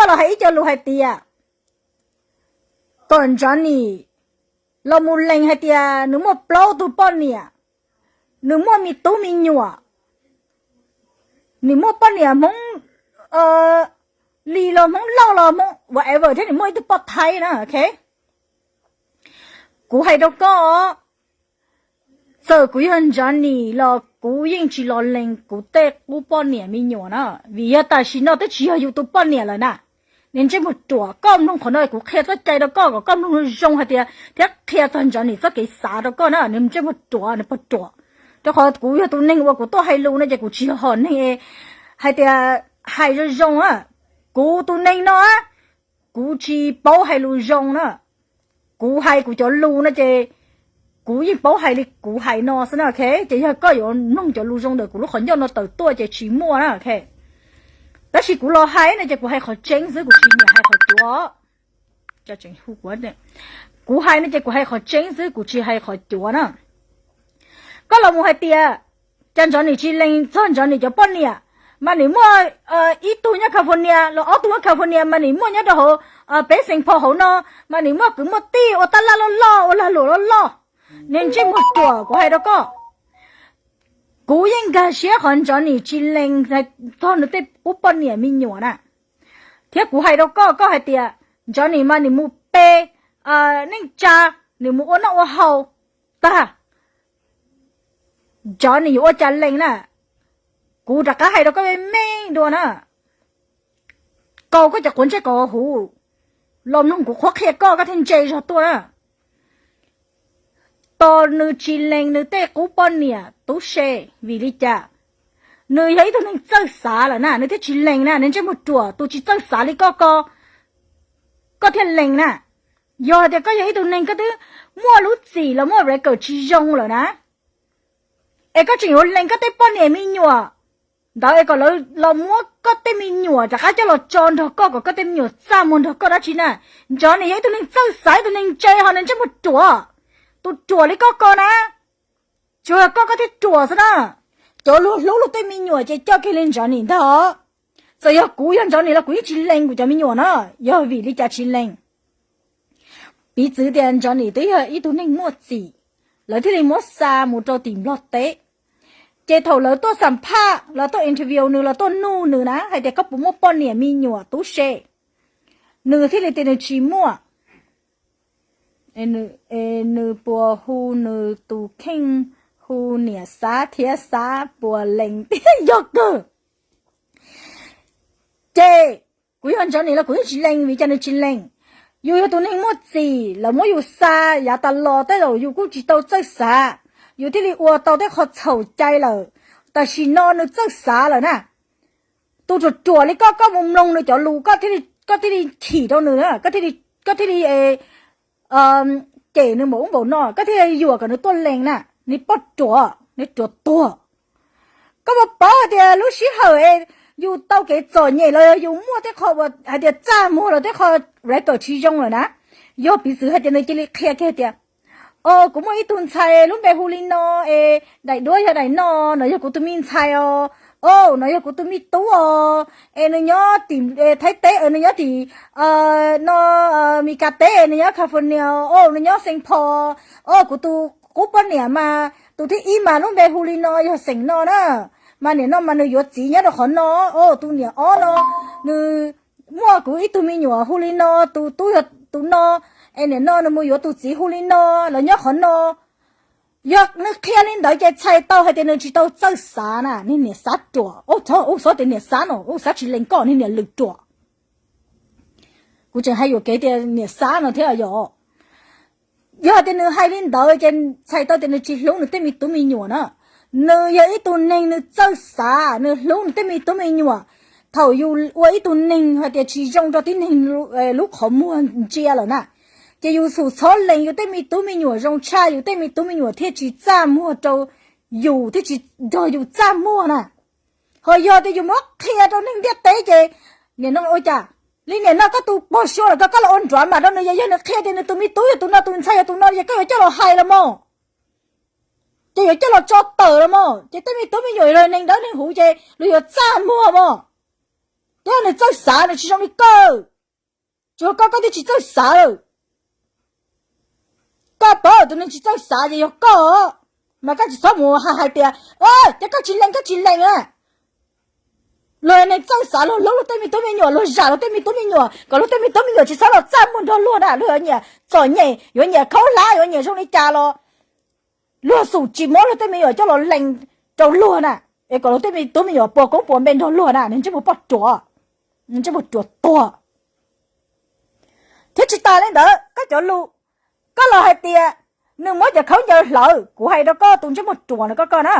los hais ib co lus hais tias kom Johnny los mus lees hais tias nws muaj plaub tug poj niam, nws muaj me tub me nyuam, nws muaj poj niam Hmoob Lis los Hmoob Lauj los Hmoob whatever thiab nws muaj ib tug poj Thaib na, ok. Kuv hais rau koj, txawm kuv yog Johnny los kuv yeej tsis los lees kuv tej qub poj niam me nyuam na, vim yog tam sim no twb tsis yog yus tus poj niam lawm na. Niag ntsej muag ruam, koj mloog qhov no kuv qhia txoj cai rau koj kom koj mloog zoo hais tias thiab qhia txog Johnny txoj kev xav rau koj na, niag ntsej muag ruam, niag pog ruam. Rau qhov kuv yog tus neeg uas kuv tuaj hais lus no ces kuv tsis yog hom neeg hais tias hais zoo zoo a. Kuv tus neeg no kuv tsis paub hais lus zoo na. Kuv hais kuv cov lus no ces kuv yeej paub hais li kuv hais no xwb na, ok. Ces yog koj yuav mloog cov lus zoo ntawm kuv lub qhov ncauj no tawm tuaj ces tsis muaj na, ok. Tab sis kuv los hais no ces kuv hais qhov tseeb xwb, kuv tsis nyiam hais qhov cuav. Kuv hais no ces kuv hais qhov tseeb xwb, kuv tsis hais qhov cuav na. Koj los mus hais tias cas Johnny tsis lees txog Johnny cov poj niam, mas nws muaj ib tug nyob California los ob tug nyob California, mas nws muaj nyob rau hauv peb Saint Paul hauv no, mas nws muaj kwv muaj tij ua tab laj loj loj, ua lag luam loj loj. Niag ntsej muag ruam, kuv hais rau koj, kuv yeej nkag siab qhov Johnny tsis lees txog nws tej qub poj niam me nyuam na. Thiab kuv hais rau koj, koj hais tias Johnny mas nws mus pe neej tsa, nws mus ua noj ua haus tag, Johnny yuav ua cas lees na? Kuv rov qab hais rau koj me me dua na, kau koj cov quav ntsej kom huv, los mloog kuv qhuab qhia koj, koj thiaj ntse zog tuaj na. Tos nws tsis lees nws tej qub poj niam tub se, vim li cas? Nws yog ib tug neeg txawj xav lawm na, nws thiaj tsis lees na, nws ntsej muag ruam, tus tsis txawj xav li koj ko, koj thiaj lees na. Yog tias koj yog ib tug neeg koj twb muaj lub txim los muaj record tsis zoo lawm na, es koj tseem yuav lees koj tej poj niam me nyuam ntawd es kom lawv los muab koj tej me nyuam rov qab coj los tso nrog koj kom koj tej me nyuam txaj muag nrog koj dab tsi na? Johnny yog ib tug neeg txawj xav, ib tug neeg ntse ho nws ntsej muag ruam, tus ruam li koj ko na. Tsuas yog koj, koj thiaj ruam xwb na. Cov luag hlub luag tej me nyuam ces coj kiag li Johnny ntag. Txawm yog kuv yog Johnny los kuv yeej tsis lees kuv cov me nyuam na. Yog vim li cas tsis lees? Piv txwv tias Johnny twb yog ib tug neeg muaj txim, lawv thiaj li muab xa mus rau tim Nplog teb. Ces thaum lawv tuaj xam phaj, lawv tuaj interview nws, lawv tuaj nug nws na hais tias koj puas muaj poj niam me nyuam tub se, nws thiaj li tias nws tsis muaj. Nws puas hu nws tus kheej, hu niam Xab thiab Xab puas lees thiab? Yog kawg. Ces kuv yog Johnny los kuv yeej tsis lees, vim cas nws tsis lees? Yus yog tus neeg muaj txim, lawv muab yus xa yav tas los tej zaum yus kuj tsis tau txawj xav, yus thiaj li ua tau tej qho txhaum cai lawm. Tam sim no nws txawj xav lawm na. Tus ruam ruam li koj, koj mus mloog nws cov lus, koj thiaj li chim rau nws, koj thiaj li cem nws npaum ub npaum no, koj thiaj li yuam kom nws tuaj lees na. Niag poj ruam, niag ruam tuag. Koj puas paub hais tias lub sij hawm es yus tau kev txom nyem los yog yus muaj tej qho uas hais tias txaj muag los tej qho record tsis zoo lawm na, yog piv txwv hais tias nws cia li qhia kiag tias, o, kuv muaj ib tug ntxhais lub npe hu li no, es daim duab yog daim no, no yog kuv tus me ntxhais os, o, no yog kuv tus me tub os, es nws nyob tim Thaib teb, nws nyob tim no, Meskas teb, nws nyob California, o, nws nyob Saint Paul, o, kuv tus qub poj niam mas tus thib ib mas lub npe hu li no, yog xeem no na, mas niam no mas nws yuav txiv nyob rau qhov no, o, tus niam ob no nws muaj kuv ib tug me nyuam hu li no, tus tub yog tus no, es niam no nws mus yuav tus txiv hu li no, lawv nyob qhov no. Yog nws qhia li ntawd ces txhais tau hais tias nws tsis tau txawj xav na, niag niam Xab ruam. Ua txhob tias niam Xab no, ua Xab tsis lees koj, niag niam lwm ruam. Kuv tseem hais yuam kev tias niam Xab no thiab yom. Yog tias nws hais li ntawd ces txhais tau tias nws tsis hlub nws tej me tub me nyuam na. Nws yog ib tug neeg nws txawj xav, nws hlub nws tej me tub me nyuam. Thaum yus ua ib tug neeg hais tias tsis zoo rau tib neeg lub qhov muag ntsia lawm na, ces yus xum txhob lees yus tej me tub me nyuam zoo tshaj, yus tej me tub me nyuam thiaj tsis txaj muag rau yus, thiaj tsis nrog yus txaj muag na. Ho yog tias yus muab qhia rau neeg ntiaj teb ces niam no ua cas li niam no koj tus pog sua lawm, koj los ua nruav mam rau nws, yog nws qhia tias nws tus me tub yog tus no, tus ntxhais yog tus no, ces koj yuav coj los hais los mas, ces yuav coj los tso tawm los mas, ces tej me tub me nyuam los neeg dawb neeg huv ces luag yuav txaj muag mas. Thiab nws txawj xav, nws tsis zoo li koj. Tsuas koj, koj twb tsis txawj xav lawm. Koj paub tus neeg tsis txawj xav ces yog koj, mas koj tsis txhob mus hais hais tias, ces koj tsis lees, koj tsis lees a. Luag neeg txawj xav, luag hlub luag tej me tub me nyuam, luag zam luag tej me tub me nyuam, kom luag tej me tub me nyuam tsis txhob los txaj muag nrog luag na. Luag yuav nyiam txom nyem, yuav nyiam khaub hlab, yuav nyiam zoo li cas los luag xum tsis muab luag tej me nyuam coj los lees rau luag na, es kom luag tej me tub me nyuam puas koob puas npe nrog luag na, nws ntsej muag poj ruam, ntsej muag ruam tuag. Thiab tsis tas li ntawd, koj cov lus, koj los hais tias nws muab cov khaub ncaws hlawv, kuv hais rau koj tus ntsej muag ruam no koj koj na,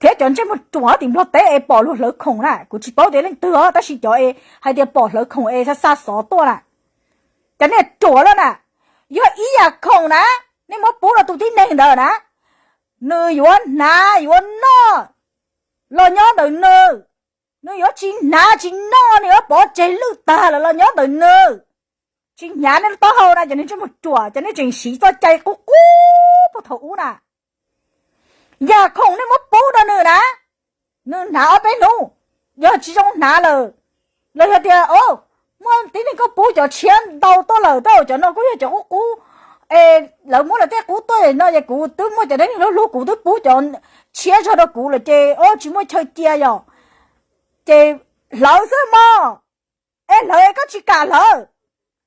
thiab cov ntsej muag ruam tim Nplog teb es pom luag hlawv khoom na, kuv tsis paub tias leej twg os, tab sis cov es hais tias pom hlawv khoom es xa xa xov tuaj na, cov niag ruam lawm na, yog ib yam khoom na, nej muab pub rau tus tib neeg ntawd na, nws yuav hnav yuav noj los nyob ntawm nws, nws yuav tsis hnav tsis noj, nws yuav pov tseg lwj tag lawm los nyob ntawm nws. Tsis hnyav nej lub taub hau na, cov neeg ntsej muag ruam, cov nej tseem siv txoj cai qub qub puag thaum ub na. Yam khoom nej muab pub rau nws na, nws hnav ob peb hnub, yog tsis zoo hnav lawm, los yog tias muaj tib neeg koj pub cov tshiab ntau tuaj lawm, tej cov no kuj yog cov qub qub, es lawv muab lawv tej qub tuaj no ces kuv twb muaj cov neeg hlub hlub kuv twb pub cov tshiab zog rau kuv lawm ces tsis muaj chaw cia yom, ces hlawv xwb mog. Es hlawv es koj tsis kam hlawv,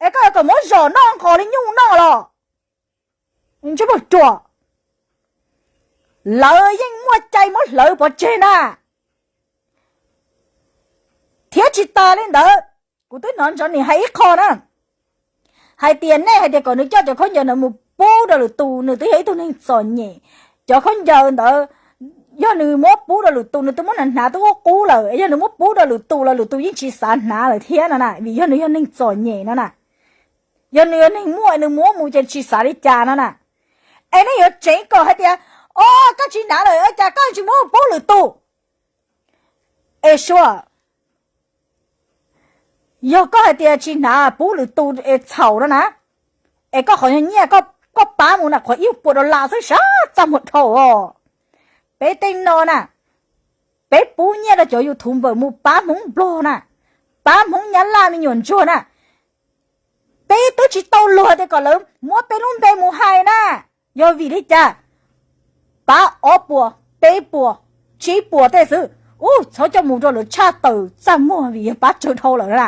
es koj yuav kom muab zom noj nqos li nyuj noj los? Ntsej muag ruam, lawv yeej muaj cai muab hlawv pov tseg na. Thiab tsis tas li ntawd, kuv twb hnov Ntsov Nim hais ib qho na, hais tias nej hais tias kom nws coj cov khaub ncaws ntawd mus pub rau lwm tus, nws twb yog ib tug neeg txom nyem. Cov khaub ncaws ntawd yog nws muab pub rau lwm tus, nws twb muab hnav hnav twb qub qub lawm, yog nws muab pub rau lwm tus los lwm tus yeej tsis xav hnav lawm thiab no na, vim yog nws yog neeg txom nyem no na. Yog nws yog neeg muaj nws muab mus ces tsis xav li cas no na. Es nej yuav tseev kom hais tias, o, koj tsis hnav lawm ua cas koj tsis muab pub lwm tus? Es sua, yog koj hais tias tsis hnav pub lwm tus es txhaum no na, es koj qhov nyiaj koj pab mus na qhov ib puas dollar xwb sab txaj muag dhau os. Peb tej no na, peb pub nyiaj rau cov YouTuber mus pab Hmoob Nplog na, pab Hmoob Nyab Laj me nyuam ntsuag na, peb twb tsis tau luag tias kom lawv muab peb lub npe mus hais na. Yog vim li cas? Pab ob puas, peb puas, tsib puas tej xwb, ub, txhob coj mus rau lawv tshaj tawm txaj muag vim yog pab tsawg dhau lawm na.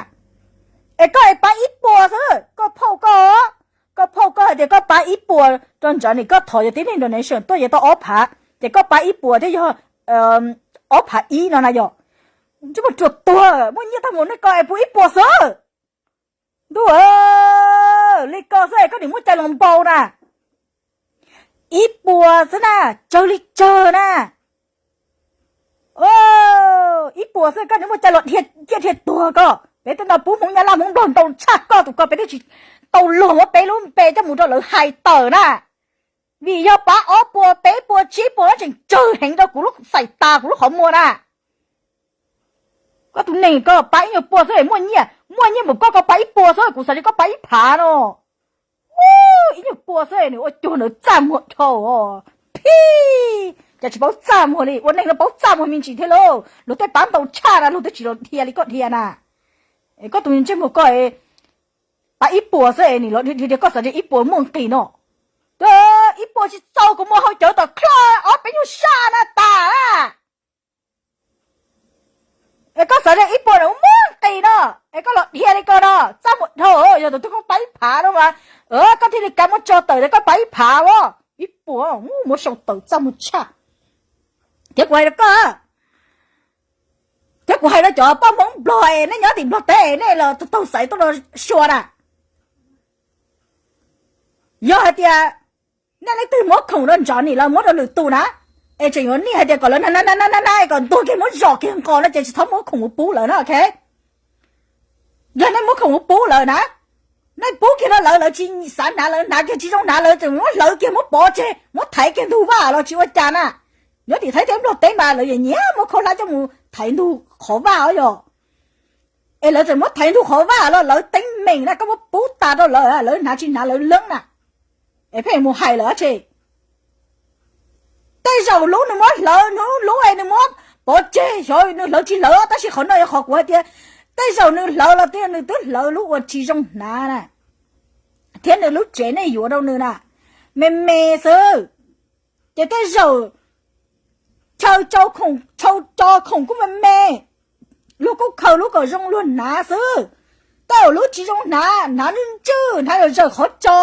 Es koj es pab ib puas xwb, koj phauj koj, koj phauj koj hais tias koj pab ib puas rau Ntsov Nim, koj thov yog tib neeg donation tuaj yuav tau ob phav, ces koj pab ib puas thiab yog ob phav ib no na yom. Ntsej muag ruam tuag, muaj nyiaj tag mus nej ko es pub ib puas xwb. Ntuj, li ko xwb es koj nim muaj cai los npau na. Ib puas xwb na, tsawg li tsawg na. Ib puas xwb koj nim muaj cai los dhia ciaj dhia tuag koj. Peb tej no pub Hmoob Nyab Laj Hmoob Nplog ntau tshaj koj tus ko, peb twb tsis tau luag muab peb lub npe coj mus rau lawv hais tawm na. Vim yog pab ob puas, peb puas, tsib puas no tseem tsawg heev rau kuv lub xaim tas kuv lub qhov muag na. Koj tus neeg koj pab ib nyuag puas xwb muaj nyiaj, muaj nyiaj npaum koj, koj pab ib puas xwb kuv xav tias koj pab ib phav no. Ib nyuag puas xwb nws ua cuag ntawd txaj muag dhau. Phij, cas tsis paub txaj muag li, ua neeg no paub txaj muag me ntsis thiab lauj. Luag tej pab ntau tshaj na luag twb tsis los dhia li koj dhia na. Koj tus ntsej muag koj, pab ib puas xwb es nim los dhia, koj xav tias ib puas muaj nqis no. Ib puas tsis txaus kuv muab hau cawv tom khloj ob peb nyuag sab na tas. Es koj xav tias ib puas no muaj nqis no, es koj los dhia li ko no txaj muag dhau. Yog tus twg koj pab ib phav no mas, koj thiaj li kav muab tso tawm tias koj pab ib phav os. Ib puas muab sau tawm txaj muag tshaj. Thiab kuv hais rau koj, thiab kuv hais rau cov poj Hmoob Nplog es nej nyob tim Nplog teb es nej los taug xaiv tuaj rau Sua na, yog hais tias nej leej twg muab khoom rau Ntsov Nim los muab rau lwm tus na, es tseem yuav nij hais tias kom lawv na na na na na na kom ntuag kiag muab zom kiag nqos no ces tsis txhob muab khoom mus pub lawv na, ok. Yog nej muab khoom mus pub lawv na, nej pub kiag rau lawv, lawv tsis xav hnav, lawv hnav kiag tsis zoo hnav, lawv tseem muab hlawv kiag muab pov tseg muab thaiv kiag ntug vaj los tsis ua cas na. Nyob tim Thaib teb Nplog teb mas lawv yeej nyiam muab khaub hlab coj mus thaiv ntug qhov vaj os yog. Es lawv tseem muab thaiv ntug qhov vaj los lawv teeb meem na, koj muab pub tas rau lawv, lawv hnav tsis hnav lawv leeb na. Es pheej mus hais lawv dab tsi? Tej zaum lub nws muab hlawv, lub lub es nws muab Pov tseg, xyov nws hlawv tsis hlawv, tab sis qhov no yog qhov kuv hais tias tej zaum nws hlawv los twb yog nws twb hlawv lub uas tsis zoo hnav na, thiab nws lub tsev nej yuav rau nws na, me me xwb. Ces tej zaum chaw tso khoom, chaw tso khoom kuj me me, luag kuj khaws lub kom zoo luag hnav xwb. Tej zaum lub tsis zoo hnav, hnav ntswj, hnav zawm zawm qhov tso,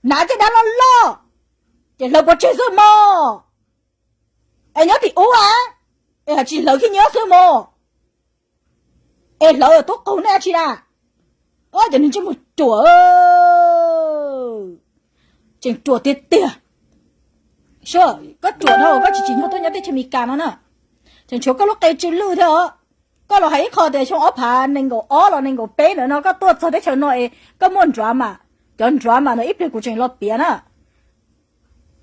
hnav caj dab loj loj, ces hlawv pov tseg xwb mog. Es nyob tim ub a, es hais tsis hlawv khib nyiab xwb mog. Es hlawv tub qaug nej tsi na. Cov neeg ntsej muag ruam, tseem ruam tiag tiag. Koj ruam dhau koj tsis tsim nyog tuaj nyob teb chaws Amelikas no na. Tseem tshuav koj lub qe tsw lwj thiab os. Koj los hais ib qho tias xyoo ob phav nees nkaum ob los nees nkaum peb ntawd no koj tuaj txog teb chaws no es koj muaj drama. Cov drama ntawd ib pliag kuv tseem los piav na.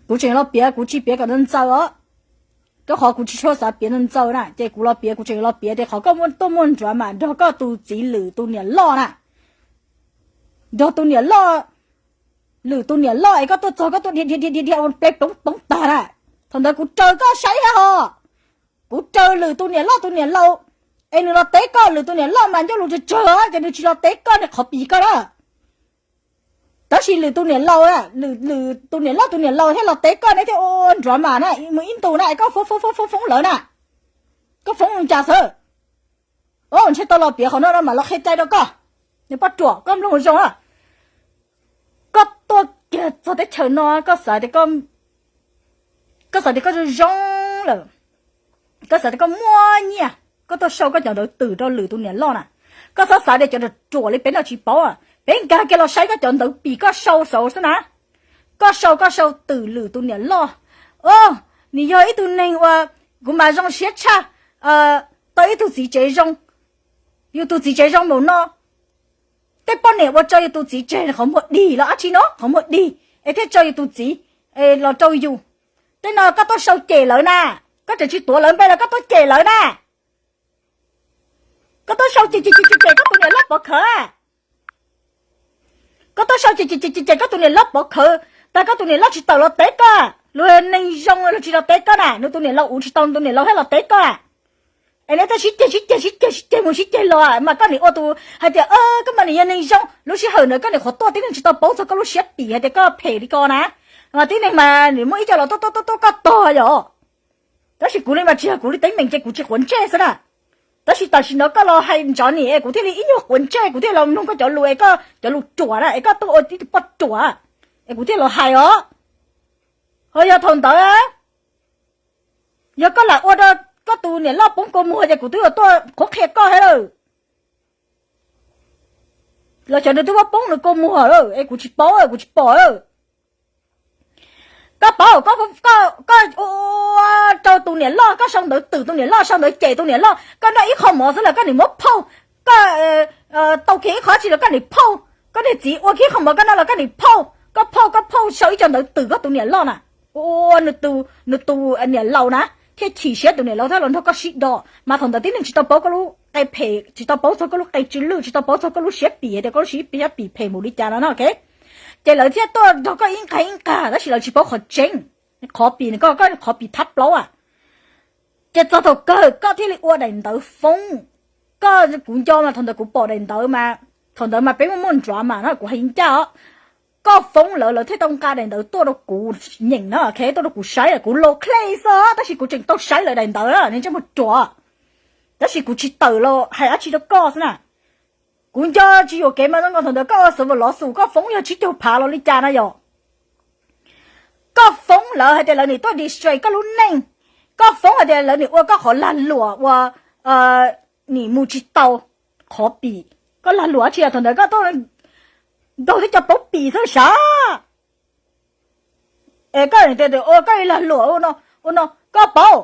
Kuv tseem los piav, kuv tsis piav kom ntxaws ntxaws os, rau qhov kuv tsis tshua xav piav ntxaws ntxaws na. Ces kuv los piav, kuv tseem los piav tias qhov koj tuaj muaj drama nrog koj tus txiv Lwm tus niam loj na, nrog tus niam loj, Lwm tus niam loj es koj tuaj txog koj tuaj dhia dhia dhia dhia ua peb poob poob tag na. Thaum ntawd kuv raws koj saib thiab ho, kuv raws Lwm tus niam loj tus niam laus, es nws los teb koj. Lwm tus niam loj mas ncauj lus tsawg tsawg ces nws tsis los teb koj, nws qhov pim koj na. Tab sis Lwm tus niam laus, Lwm tus niam loj tus niam laus thiaj los teb koj, neb thiaj ua drama na, mus ib ntus na es koj foob foob foob foob lawv na. Koj foob li cas xwb? Ntshe tau los piav qhov no no mam los qhia cai rau koj. Nws poj ruam, koj mloog zoo a. Koj tuaj kiag txog teb chaws no koj xav tias koj zoo zoo lawm, koj xav tias koj muaj nyiaj, koj tuaj sau koj cov ntawv twm rau Lwm tus niam loj na. Koj txhob xav tias cov ruam ruam li peb no tsis paub, peb nkag kiag los saib koj cov ntawv pim koj sau saud xwb na. Koj sau, koj sau twm Lwm tus niam loj. Nws yog ib tug neeg uas kuv mas zoo siab tshaj, tau ib tug txiv tsev zoo, yus tus txiv tsev zoo npaum no. Tej poj niam ua rau yus tus txiv tseg qhov muag dig los dab tsi no, qhov muag dig es thiaj tso yus tus txiv los rau yus. Tej no koj tuaj sau cem lawv na, koj tseem tsis tuav lawv npe los koj tuaj cem lawv na. Koj tuaj sau cem cem cem cem koj tus niam loj pov khawv. Koj tuaj sau cem cem cem cem koj tus niam loj pov khawv, tas koj tus niam loj tsis tawm los teb koj. Luag neeg zoo luag tsis los teb koj na, nws tus niam laus uv tsis tau, nws tus niam laus thiaj los teb koj. Es neb tuaj sib ceg sib ceg sib ceg sib ceg mus sib ceg los mas koj nim ua tus hais tias koj mas nim yog neeg zoo, lub sij hawm ntawd koj nim qhuav tuaj tib neeg tsis tau paub txog koj lub siab pim hais tias koj phem li ko na. Mas tib neeg mas nim muaj ib co los tuaj tuaj tuaj tuaj koj tog yom. Tab sis kuv li mas tsis yog kuv li teeb meem ces kuv tsis quav ntsej xwb na. Tab sis tam sim no koj los hais ntsov nim es kuv thiaj li ib nyuag quav ntsej, kuv thiaj los mloog koj cov lus es koj cov lus ruam na es koj tuaj ua ib tug poj ruam, es kuv thiaj los hais os. Ho yog thaum ntawd yog koj lam ua rau koj tus niam loj poob kua muag ces kuv twb yuav tuaj qhuab qhia koj thiab lawm. Los xyov nws twb muab poob nws kua muag lawm es kuv tsis paub, kuv tsis pom. Koj paub, koj ua rau tus niam loj, koj sau ntawv twm tus niam loj, sau ntawv cem tus niam loj, koj noj ib qho mov xwb los koj nim muab phauj, koj tau kiag ib qho tsi los koj nim phauj, koj niag txiv ua kiag ib qho mov koj noj los koj nim phauj, koj phauj koj phauj sau ib co ntawv twm koj tus niam loj na. Ua nws tus niam laus na thiaj chim siab, tus niam laus thiaj los nrog koj sib do. Mas thaum ntawd tib neeg tsis tau paub koj lub qe phem, tsis tau paub txog koj lub qe tsw lwj, tsis tau paub txog koj lub siab pim hais tias koj lub siab pim phem mus li cas no na, ok. Ces lawv thiaj tuaj nrog koj ib nqag ib nqag tab sis lawv tsis paub qhov tseeb, qhov pim koj, koj qhov pim thab plaub a. Ces txog thaum kawg koj thiaj li ua daim ntawv foob. Koj, kuv nco mas thaum ntawd kuv pom daim ntawv mas, thaum ntawd mas peb muaj muaj nrov mas no kuv hais ncaj os. Koj foob lawv, lawv thiaj tau nqa daim ntawv tuaj rau kuv nyeem na, ok, tuaj rau kuv saib, kuv los claim xwb tab sis kuv tseem tau saib lawv daim ntawv na, nws ntsej muag ruam. Tab sis kuv tsis tawm los hais dab tsi rau koj xwb na. Kuv nco tsis yuam kev mas zoo nkaus thaum ntawd koj ua xov los xum koj foob yog tsib caug phav los li cas na yom. Koj foob lawv hais tias lawv nim tuaj distract koj lub neej. Koj foob hais tias lawv nim ua koj qhov lag luam uas nim mus tsis tau qhov pim. Koj lag luam dab tsi thaum ntawd koj tuaj nkaug twb cov paub pim xwb sav. Es koj ua koj lag luam ua no, koj paub.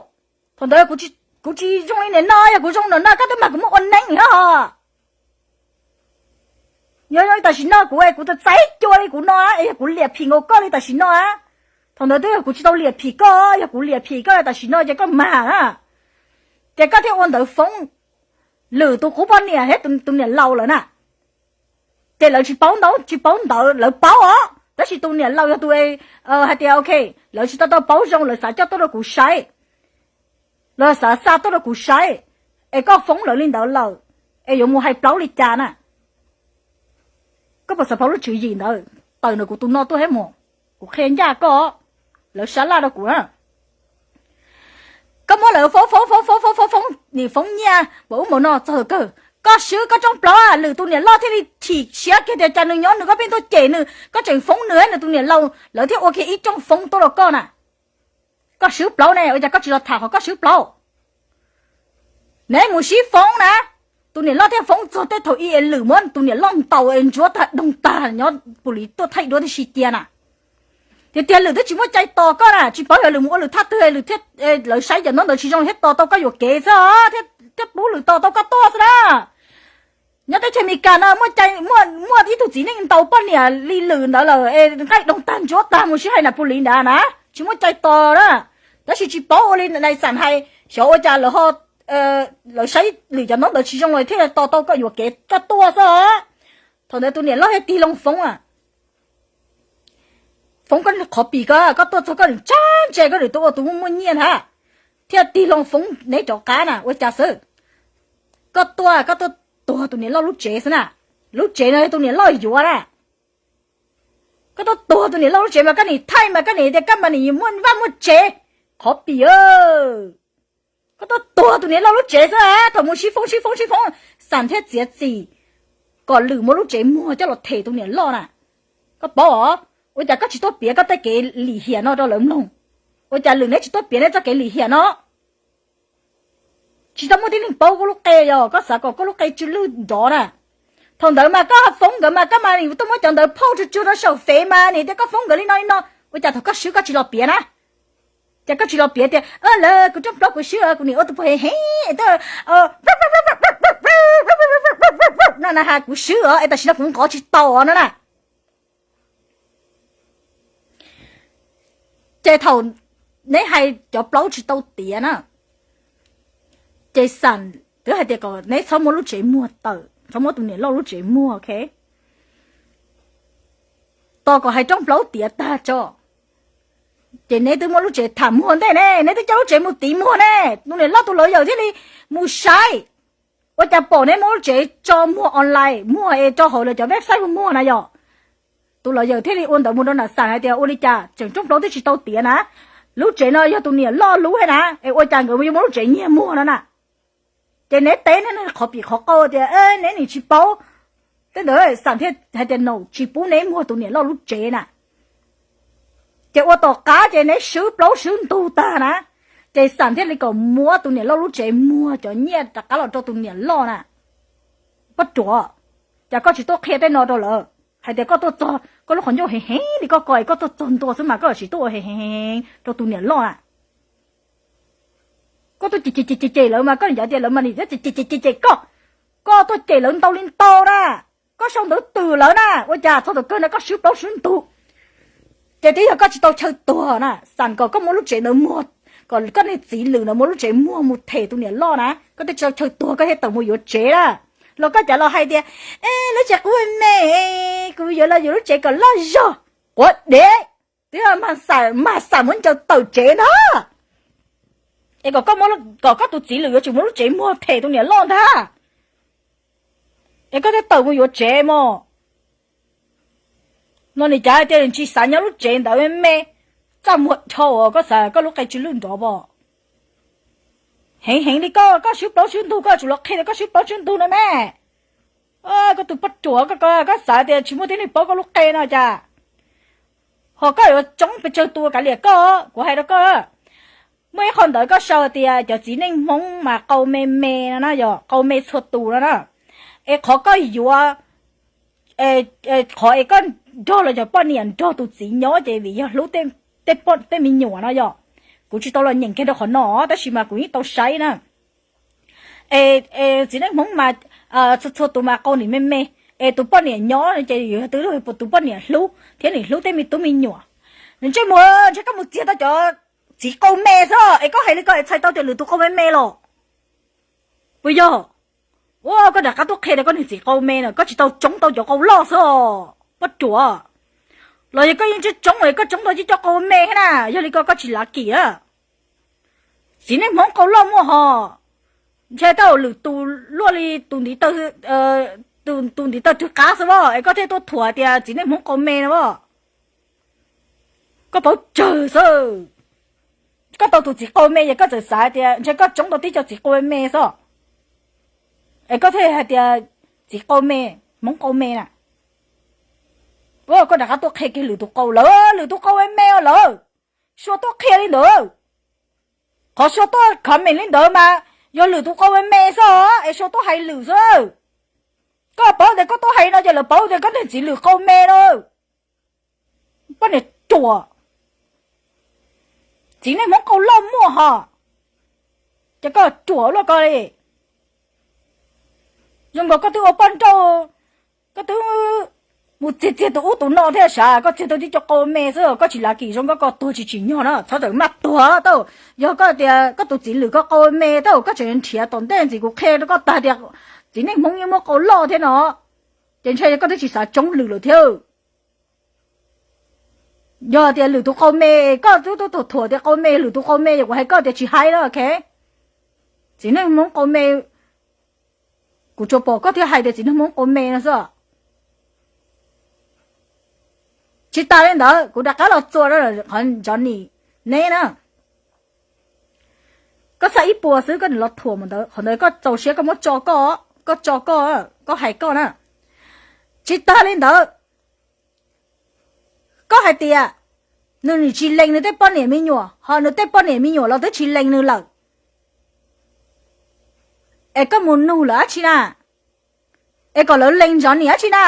Thaum ntawd kuv tsis zoo li nim no, yog kuv zoo nim no koj twb mag kuv muab ua neeb os. Yog li tam sim no kuv, kuv txav txav cua li kuv no, es yog kuv liam phim nkaus koj li tam sim no. Thaum ntawd twb yog kuv tsis tau liam phim koj, yog kuv liam phim koj li tam sim no ces koj mag na. Ces koj thiaj ua ntawv foob Lwm tus qub poj niam thiab tus niam laus lawm na. Ces lawv tsis paub ntawv, tsis paub ntawv, lawv paub os, tab sis tus niam laus yog tus hais tias ok, lawv tsis tau tau paub zoo, lawv xav coj tuaj rau kuv saib. Los xav xa tuaj rau kuv saib, es koj foob lawv li ntawd lawm, es yuav mus hais plaub li cas na? Koj puas xav paub lub tswv yim ntawd? Tawm ntawm kuv tus no tuaj thiab mus, kuv qhia ncaj koj. Lawv sab laj rau kuv na. Koj muab lawv foob foob foob foob foob foob foob, nim foob nyiaj npaum ub npaum no txog kawg. Koj swb koj rooj plaub, lwm tus niam loj thiaj li chim siab kiag tias cas nws nyob nws koj pheej tuaj cem nws, koj tseem foob nws, nws tus niam laus lawv thiaj ua kiag ib rooj foob tuaj rau koj na. Koj swb plaub ne, ua cas koj tsis los tham qhov koj swb plaub? Neb mus sib foob na. Tus niam loj thiaj foob txog tej thaum ub es lwm muab tus niam loj ntaus es ntsuab tag doog tag, nyob pus lis tuaj thaij duab tib si cia na. Tiag tiag lwm twb tsis muaj cai tos koj na, tsis paub yog lwm mus ua lwm thaj twg, lwm thiaj, lawv saib cov ntaub ntawv tsis zoo thiaj tos tau koj yuam kev xwb, thiaj pub lwm tos tau koj tuaj xwb na. Nyob teb chaws Amelikas no muaj cai, muaj ib tug txiv neej ntaus poj niam li lwm ntawd lawm es nqaij doog tag ntsuab tag mus sib hais nram pus lis ntawd na, tsis muaj cai tos na. Tab sis tsis paub ua li nais xam hais, xyov ua cas lawv ho, lawv saib lwm cov ntaub ntawv tsis zoo los thiaj tos tau koj yuam kev koj tuaj xwb. Thaum ntawd tus niam loj thiaj tig loo foob a. Foob koj qhov pim ko, koj tuaj txog koj tseem tsab ntse, koj tseem tuaj ua tus muaj muaj nyiaj ntag, thiaj tig loo foob neb rov qab na, ua cas xwb? Koj tuaj, koj tuaj tuag tus niam loj lub tsev xwb na. Lub tsev no yog tus niam loj yuav na. Koj tuaj tuag tus niam loj lub tsev mas koj nim thaij mas koj nim tias koj mas nim muaj vaj muaj tsev, qhov pim. Koj tuaj tuag tus niam loj lub tsev xwb, thaum mus sib foob sib foob sib foob, xam thiaj txiav txim kom lwm muab lub tsev muag coj los them tus niam loj na. Koj paub os, ua cas koj tsis tuaj piav koj tej kev lim hiam no rau lawv mloog? Ua cas lwm neb tsis tuaj piav neb txoj kev lim hiam no? Tsis tau muaj tib neeg paub koj lub qe, yog koj xav kom koj lub qe tsw lwj nrov na. Thaum ntawd mas koj foob nkawd mas koj mas tuaj muab cov ntawd phauj tsuag tsuag rau saum fev mas nim tias koj foob nkawd li no li no, ua cas thaum koj swb koj tsis los piav na? Ces koj tsis los piav tias lawv kuv rooj plaub kuv swb, kuv nim ua tus pog heev heev no na, kuv swb os es tam sim no kuv nqov tsis tau os no na. Ces thaum neb hais cov plaub tsis tau tiav na, ces xam twb hais tias kom neb txhob muab lub tsev muag tawm, txhob muab tus niam loj lub tsev muag, ok. Tos kom hais rooj plaub tiav tag tso, ces neb twb muab lub tsev tham muag ntej ne, neb twb coj lub tsev mus tiv muag ne, tus niam loj tus lawv yawm thiaj li mus saib. Ua cas pom neb muab lub tsev tso muag online, muag es rau hauv lawv cov website muag muag na yom? Tus lawv yawm thiaj li ua ntawd mus rau nram xam hais tias ua li cas tseem rooj plaub twb tsis tau tiav na, lub tsev no yog tus niam loj lub thiab na, es ua cas nkawd yuav muab lub tsev nyiag muag no na. Ces neb teb neb qhov pim qhov qau tias neb nim tsis paub. Tej ntawd xam thiaj hais tias no tsis pub neb muag tus niam loj lub tsev na. Ces ua tom qab ces neb swb plaub swb ntug tag na, ces xam thiaj li kom muab tus niam loj lub tsev muag cov nyiaj rov qab los rau tus niam loj na. Poj ruam, cas koj tsis tuaj qhia tej no rau lawv, hais tias koj tuaj txog koj lub qhov ncauj heev heev li koj ko es koj tuaj txog ntua xwb mas koj tsis tuaj ua heev heev rau tus niam loj na. Koj tuaj cem cem cem cem lawv mas koj nim cav tias lawv mas nim cem cem cem cem koj, koj tuaj cem lawv ntau li ntau na, koj sau ntawv twm lawv na, ua cas txog thaum kawg no koj swb plaub swb ntug. Ces twb yog koj tsis tau chaw tuag na, xam kom koj muab lub tsev ntawd muag, kom koj niag txiv lwm ntawd muab lub tsev muag mus them tus niam loj na, koj twb tsis tau chaw tuag koj thiaj tawm mus yuav tsev na. Los koj cav los hais tias lub tsev qub me, kuv yuav los yuav lub tsev kom loj zog, quav dev, twb yog mag xam muab ncaws tawm tsev ntag. Es kom koj tus txiv lwm yuav tsum muab lub tsev muag them tus niam loj ntag, es koj thiaj tawm mus yuav tsev mog. No nim cav hais tias nws tsis xav nyob lub tsev ntawd me me, txaj muag dhau, koj xav koj lub qe tsw lwj nrov pom heev heev li koj, koj swb plaub swb ntug koj tsum los qhia tias koj swb plaub swb ntug no me. Koj tus poj ruam, koj xav tias tsis muaj tib neeg paub koj lub qe no cas? Ho koj yuav tsoob pes tsawg tus kav liam koj, kuv hais rau koj, muaj ib qho ntawd koj sau tias cov txiv neej Hmoob mas qau me me no na, yog qau me txhua tus no na. Es qhov koj yuav, qhov es koj nrog los cov poj niam nrog tus txiv nyob ces vim yog hlub tej me nyuam no yog. Kuv tsis tau los nyeem kiag rau qhov no tab sis mas kuv yeej tau saib na. Es txiv neej Hmoob mas txhua txhua tus mas qau nim me me, es tus poj niam nyob ces yog twb tus poj niam hlub thiab nim hlub tej me tub me nyuam. Ntsej muag ntshe koj mus txiag tau cov txiv qau me xwb es koj hais li ko es txhais tau tias lwm tus qau me me los puas yog? Ua koj rov qab tuaj qhia tias koj niag txiv qau me no, koj tsis tau tsoob tau cov qau loj xwb os poj ruam. Los yog koj yeej tsoob tsoob es koj tsoob tau cov qau me thiab na, yog li ko koj tsis lav kim a. Txiv neej Hmoob qau loj muaj hos, ntshe koj lwm tus luaj li tus ntiv taw, tus ntiv taw twg qab xwb as es koj thiaj tuaj thuam tias txiv neej Hmoob qau me no as. Koj paub tsawg xwb. Koj tau tus txiv qau me es koj txawm xav tias ntshe koj tsoob tau tib co txiv qau me xwb, es koj thiaj hais tias txiv qau me, Hmoob qau me na. Koj rov qab tuaj qhia kiag lwm tus qau lawm, lwm tus qau me me lawm. Suav tuaj qhia li ntawd. Qhov Suav tuaj comment li ntawd mas yog lwm tus qau me me xwb es Suav tuaj hais lwm xwb. Koj paub tias koj tuaj hais no ces lawv paub tias koj niag txiv lwm qau me na. Poj niam ruam. Txiv neej Hmoob qau loj muaj hos, ces koj ruam luaj koj li. Zoo nkaus koj twb ua poj nrauj, koj twb mus txiag txiag tus ub tus no thiab sav, koj txiag tau tib co qau me xwb, koj tsis lav kim zoo nkauj, koj tuag tsis tsim nyog na, txhob txawm maj tuag tau. Yog koj tias koj tus txiv lwm koj qau me tau, koj tseem nrhiav tom ntej ntxiv kuv qhia rau koj tag tias txiv neej Hmoob yeej muaj qau loj thiab no, ces ntshe koj twb tsis xav tsoob lwm lawm thiab. Yog tias lwm tus qau me, koj twb tuaj thuam tias qau me, lwm tus qau me, yog kuv hais koj tias tsis hais na, ok. Txiv neej Hmoob qau me, kuv tsuas pom koj thiaj hais tias txiv neej Hmoob qau me no xwb. Tsis tas li ntawd, kuv rov qab los txuas qhov Johnny neb na. Koj xa ib puas xwb koj nim los thuam mus ntawd, qhov ntawd koj txaus siab koj muab tso koj, koj tso koj, koj hais koj na. Tsis tas li ntawd, koj hais tias nws nim tsis lees nws tej poj niam me nyuam, ho nws tej poj niam me nyuam los twb tsis lees nws lawm, es koj mus nug lawm dab tsi na? Es kom lawv lees Johnny dab tsi na?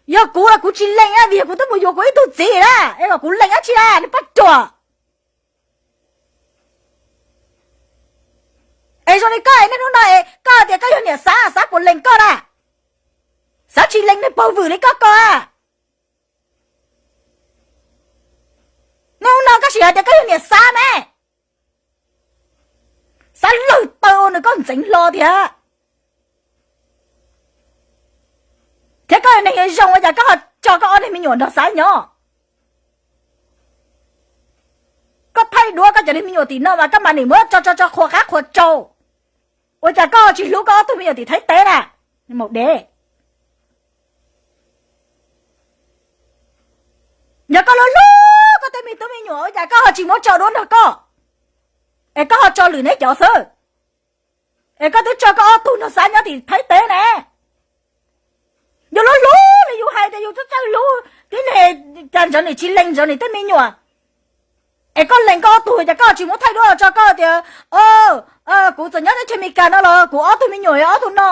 Yog kuv los kuv tsis lees na, vim yog kuv twb mus yuav kuv ib tug txiv na, es kom kuv lees dab tsi na, niag poj ruam. Es zoo li koj es niaj hnub no es koj tias koj yog niam Xab, Xab puas lees koj na? Xab tsis lees niag pog vwm li koj ko. Niaj hnub no koj sim hais tias koj yog niam Xab me, Xab lawg taw ua nws koj ntxeev hlo thiab. Thiab koj yog neeg zoo ua cas koj ho tso koj ob niag me nyuam nrog Xab nyob? Koj thaij duab koj cov niag me nyuam tim no mas koj mam nim muab tso tso tso qhuas qab qhuas tsau. Ua cas koj tsis hlub koj ob tug me nyuam tim Thaib teb na? Maum dev. Yog koj hlub hlub koj tej me tub me nyuam ua cas koj ho tsis muab tso duab nrog koj, es koj ho tso lwm neb cov xwb? Es koj twb tso koj ob tug nrog Xab nyob tim Thaib teb ne. Yus hlub hlub li yus hais tias yus txawj txawj hlub tib neeg, cas Johnny tsis lees Johnny tej me nyuam? Es koj lees koj ob tug cas koj tsis muab thaij duab los tso koj tias, o, kuv txawm nyob teb chaws Amelikas no los kuv ob tug me nyuam yog ob tug no,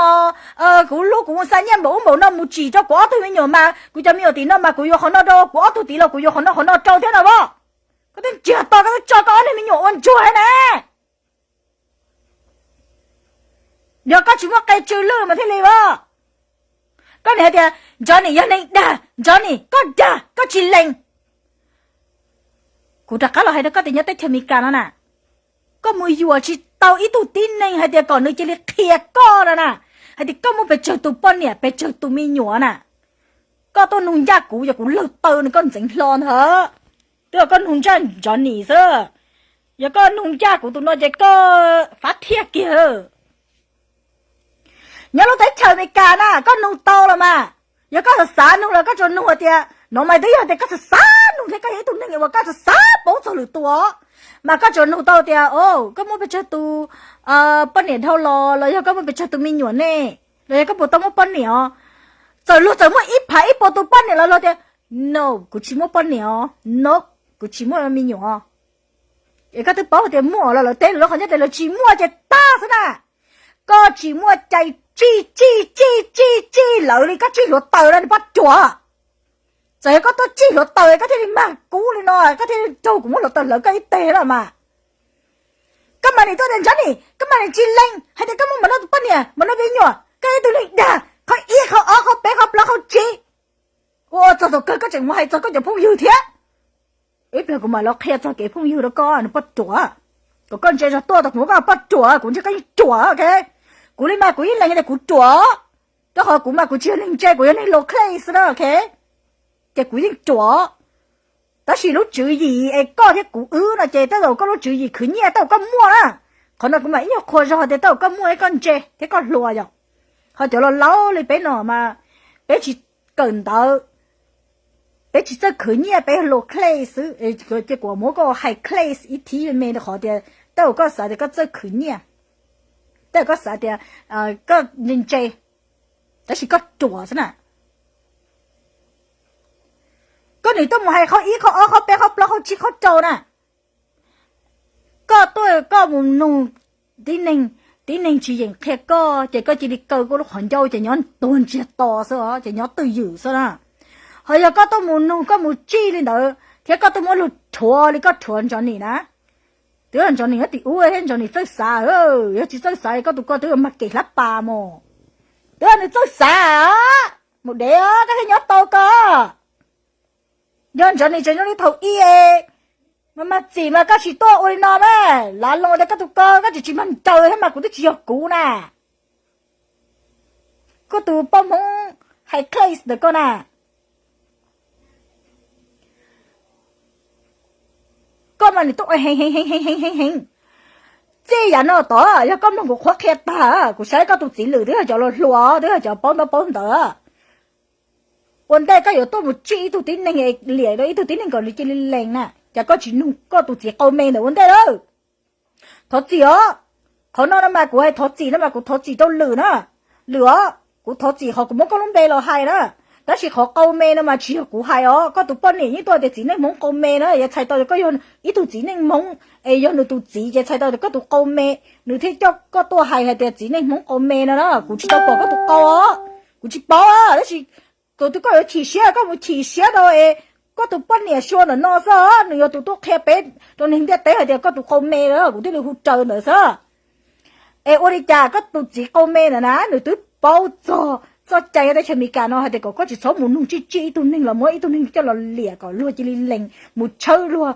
kuv hlub kuv mus xa nyiaj npaum ub npaum no mus tsim rau kuv ob tug me nyuam mas kuv cov me nyuam tim no mas kuv yuav qhov no rau kuv ob tug tid los kuv yuav qhov no qhov no rau thiab no as. Koj twb ntsiag to koj twb tso koj ob niag me nyuam ua ntsuag na. Yog koj tsis muaj qe tsw lwj mas thiaj li as. Koj nim hais tias Johnny yog neeg dag, Johnny koj dag koj tsis lees. Kuv rov qab los hais rau koj tias nyob teb chaws Amelikas no na, koj mus yuam tsis tau ib tug tib neeg hais tias kom nws cia li qhia koj no na, hais tias koj muaj pes tsawg tus poj niam pes tsawg tus me nyuam na. Koj tuaj nug ncaj kuv, yog kuv lawg taw nws koj ntxeev hlo ntag. Twb yog koj nug ncaj Johnny xwb, yog koj nug ncaj kuv tus no ces koj fab thiaj kiag. Nyob lub teb chaws Amelikas na koj nug tau los mas, yog koj xav xav nug los koj tsuas nug tias no mas twb yog tias koj xav xav nug thiab koj yog ib tug neeg uas koj xav xav paub txog lwm tus os, mas koj tsuas nug tau tias koj muaj pes tsawg tus poj niam dhau los, los yog koj muaj pes tsawg tus me nyuam ne, los yog koj puas tau muaj poj niam os. Txawm luag txawm muaj ib phav ib puas tus poj niam los luag tias no, kuv tsis muaj poj niam os, no, kuv tsis muaj me nyuam os. Es koj twb paub tias muaj los lawv teb lawv qhov ncauj tias lawv tsis muaj ces tag xwb na. Koj tsis muaj cai tsij tsij tsij tsij tsij lawv li koj tsij hluav taws na niag poj ruam. Txawm yog koj tuaj tsij hluav taws koj thiaj li mag kub li no, koj thiaj li raug kuv muab hluav taws hlawv koj ib teg los mas. Koj mas nim tuaj tias Johnny, koj mas nim tsis lees hais tias koj muaj npaum no tus poj niam npaum no me nyuam, koj ib tug neeg dag, qhov ib qhov ob qhov peb qhov plaub qhov tsib. Ua txog thaum kawg koj tseem mus hais txog koj cov phooj ywg thiab. Ib pliag kuv mam los qhia txog kev phooj ywg rau koj niag poj ruam, kom koj ntse zog tuaj tau kuv, koj poj ruam, kuv ntse koj yeej ruam, ok. Kuv li mas kuv yeej lees tias kuv ruam, rau qhov kuv mas kuv tsis yog neeg ntse, kuv yog neeg low class na, ok. Ces kuv yeej ruam. Tab sis lub tswv yim es koj thiab kuv wb no ces tej zaum koj lub tswv yim khwv nyiaj tej zaum koj muaj na. Qhov no kuv mam ib nyuag qhuas zog tias tej zaum koj muaj thiab koj ntse thiab koj hluas yom. Ho cov laus laus li peb no mas peb tsis kawm ntawv, peb tsis txawj khwv nyiaj, peb hluas class xwb. Ces kuv muab koj hais class ib thib me me rau qhov tias tej zaum koj xav tias koj txawj khwv nyiaj, tej zaum koj xav tias koj ntse ntse, tab sis koj ruam xwb na. Koj nim tuaj mus hais qhov ib qhov ob qhov peb qhov plaub qhov tsib qhov rau na. Koj tuaj koj mus nug tib neeg, tib neeg tsis yeem qhia koj ces koj cia li kaw koj lub qhov ncauj ces nyob tuag ntsiag to xwb os, ces nyob twj ywm xwb na. Ho yog koj tuaj mus nug koj mus tsij li ntawd thiab koj tuaj muab luag rhuav li koj rhuav Ntsov Nim na, twb yog Ntsov Nim nyob tim ub thiab Ntsov Nim txawj xav, yog tsis txawj xav koj tus ko twb mag kev hlab pas mus, twb yog nws txawj xav mus dev koj thiaj nyob tau koj. Yog Ntsov Nim tseem zoo li thaum ub, mas mag txim mas koj tsis tuaj ua li no na. Lav loo tias koj tus ko koj tsis tsis mag nraws thiab mas kuv twb tsis yog kuv na. Koj tus poj Hmoob hais class ntawm koj na, koj mas nws tuaj ua heev heev heev heev heev heev. Txij yav no tod yog koj mloog kuv qhuab qhia tag, kuv saib koj tus txiv lwm twb yog cov hluas hluas, twb yog cov paub ntaub paub ntawv. Ua ntej koj yuav tuaj mus tsij ib tug tib neeg, liam rau ib tug tib neeg kom nws cia li lees na, cas koj tsis nug koj tus txiv qau me ntawm ua ntej lawm? Thov txim os. Qhov no no mas kuv hais thov txim no mas kuv thov txim rau lwm na. Lwm os, kuv thov txim qhov kuv muab koj lub npe los hais na. Tab sis qhov qau me no mas tsis yog kuv hais os, koj tus poj niam yeej tuaj tias txiv neej Hmoob qau me na, yog txhais tau tias koj yog ib tug txiv neej Hmoob es yog nws tus txiv ces txhais tau tias koj tus qau me, nws thiaj coj koj tuaj hais hais tias txiv neej Hmoob qau me no na. Kuv tsis tau pom koj tus qau os, kuv tsis paub, tab sis tus twg koj yuav chim siab koj mus chim siab rau es koj tus poj niam sua ntawm no xwb, nws yog tus tuaj qhia peb rau neeg ntiaj teb hais tias koj tus qau me, kuv thiaj li hu raws ntawd xwb. Es ua li cas koj tus txiv qau me ntawd na nws twb paub txog txoj cai teb chaws Amelikas no hais tias kom koj tsis txhob mus nug tsij tsij ib tug neeg los muab ib tug neeg coj los liam kom luag cia li lees mus tshawb luag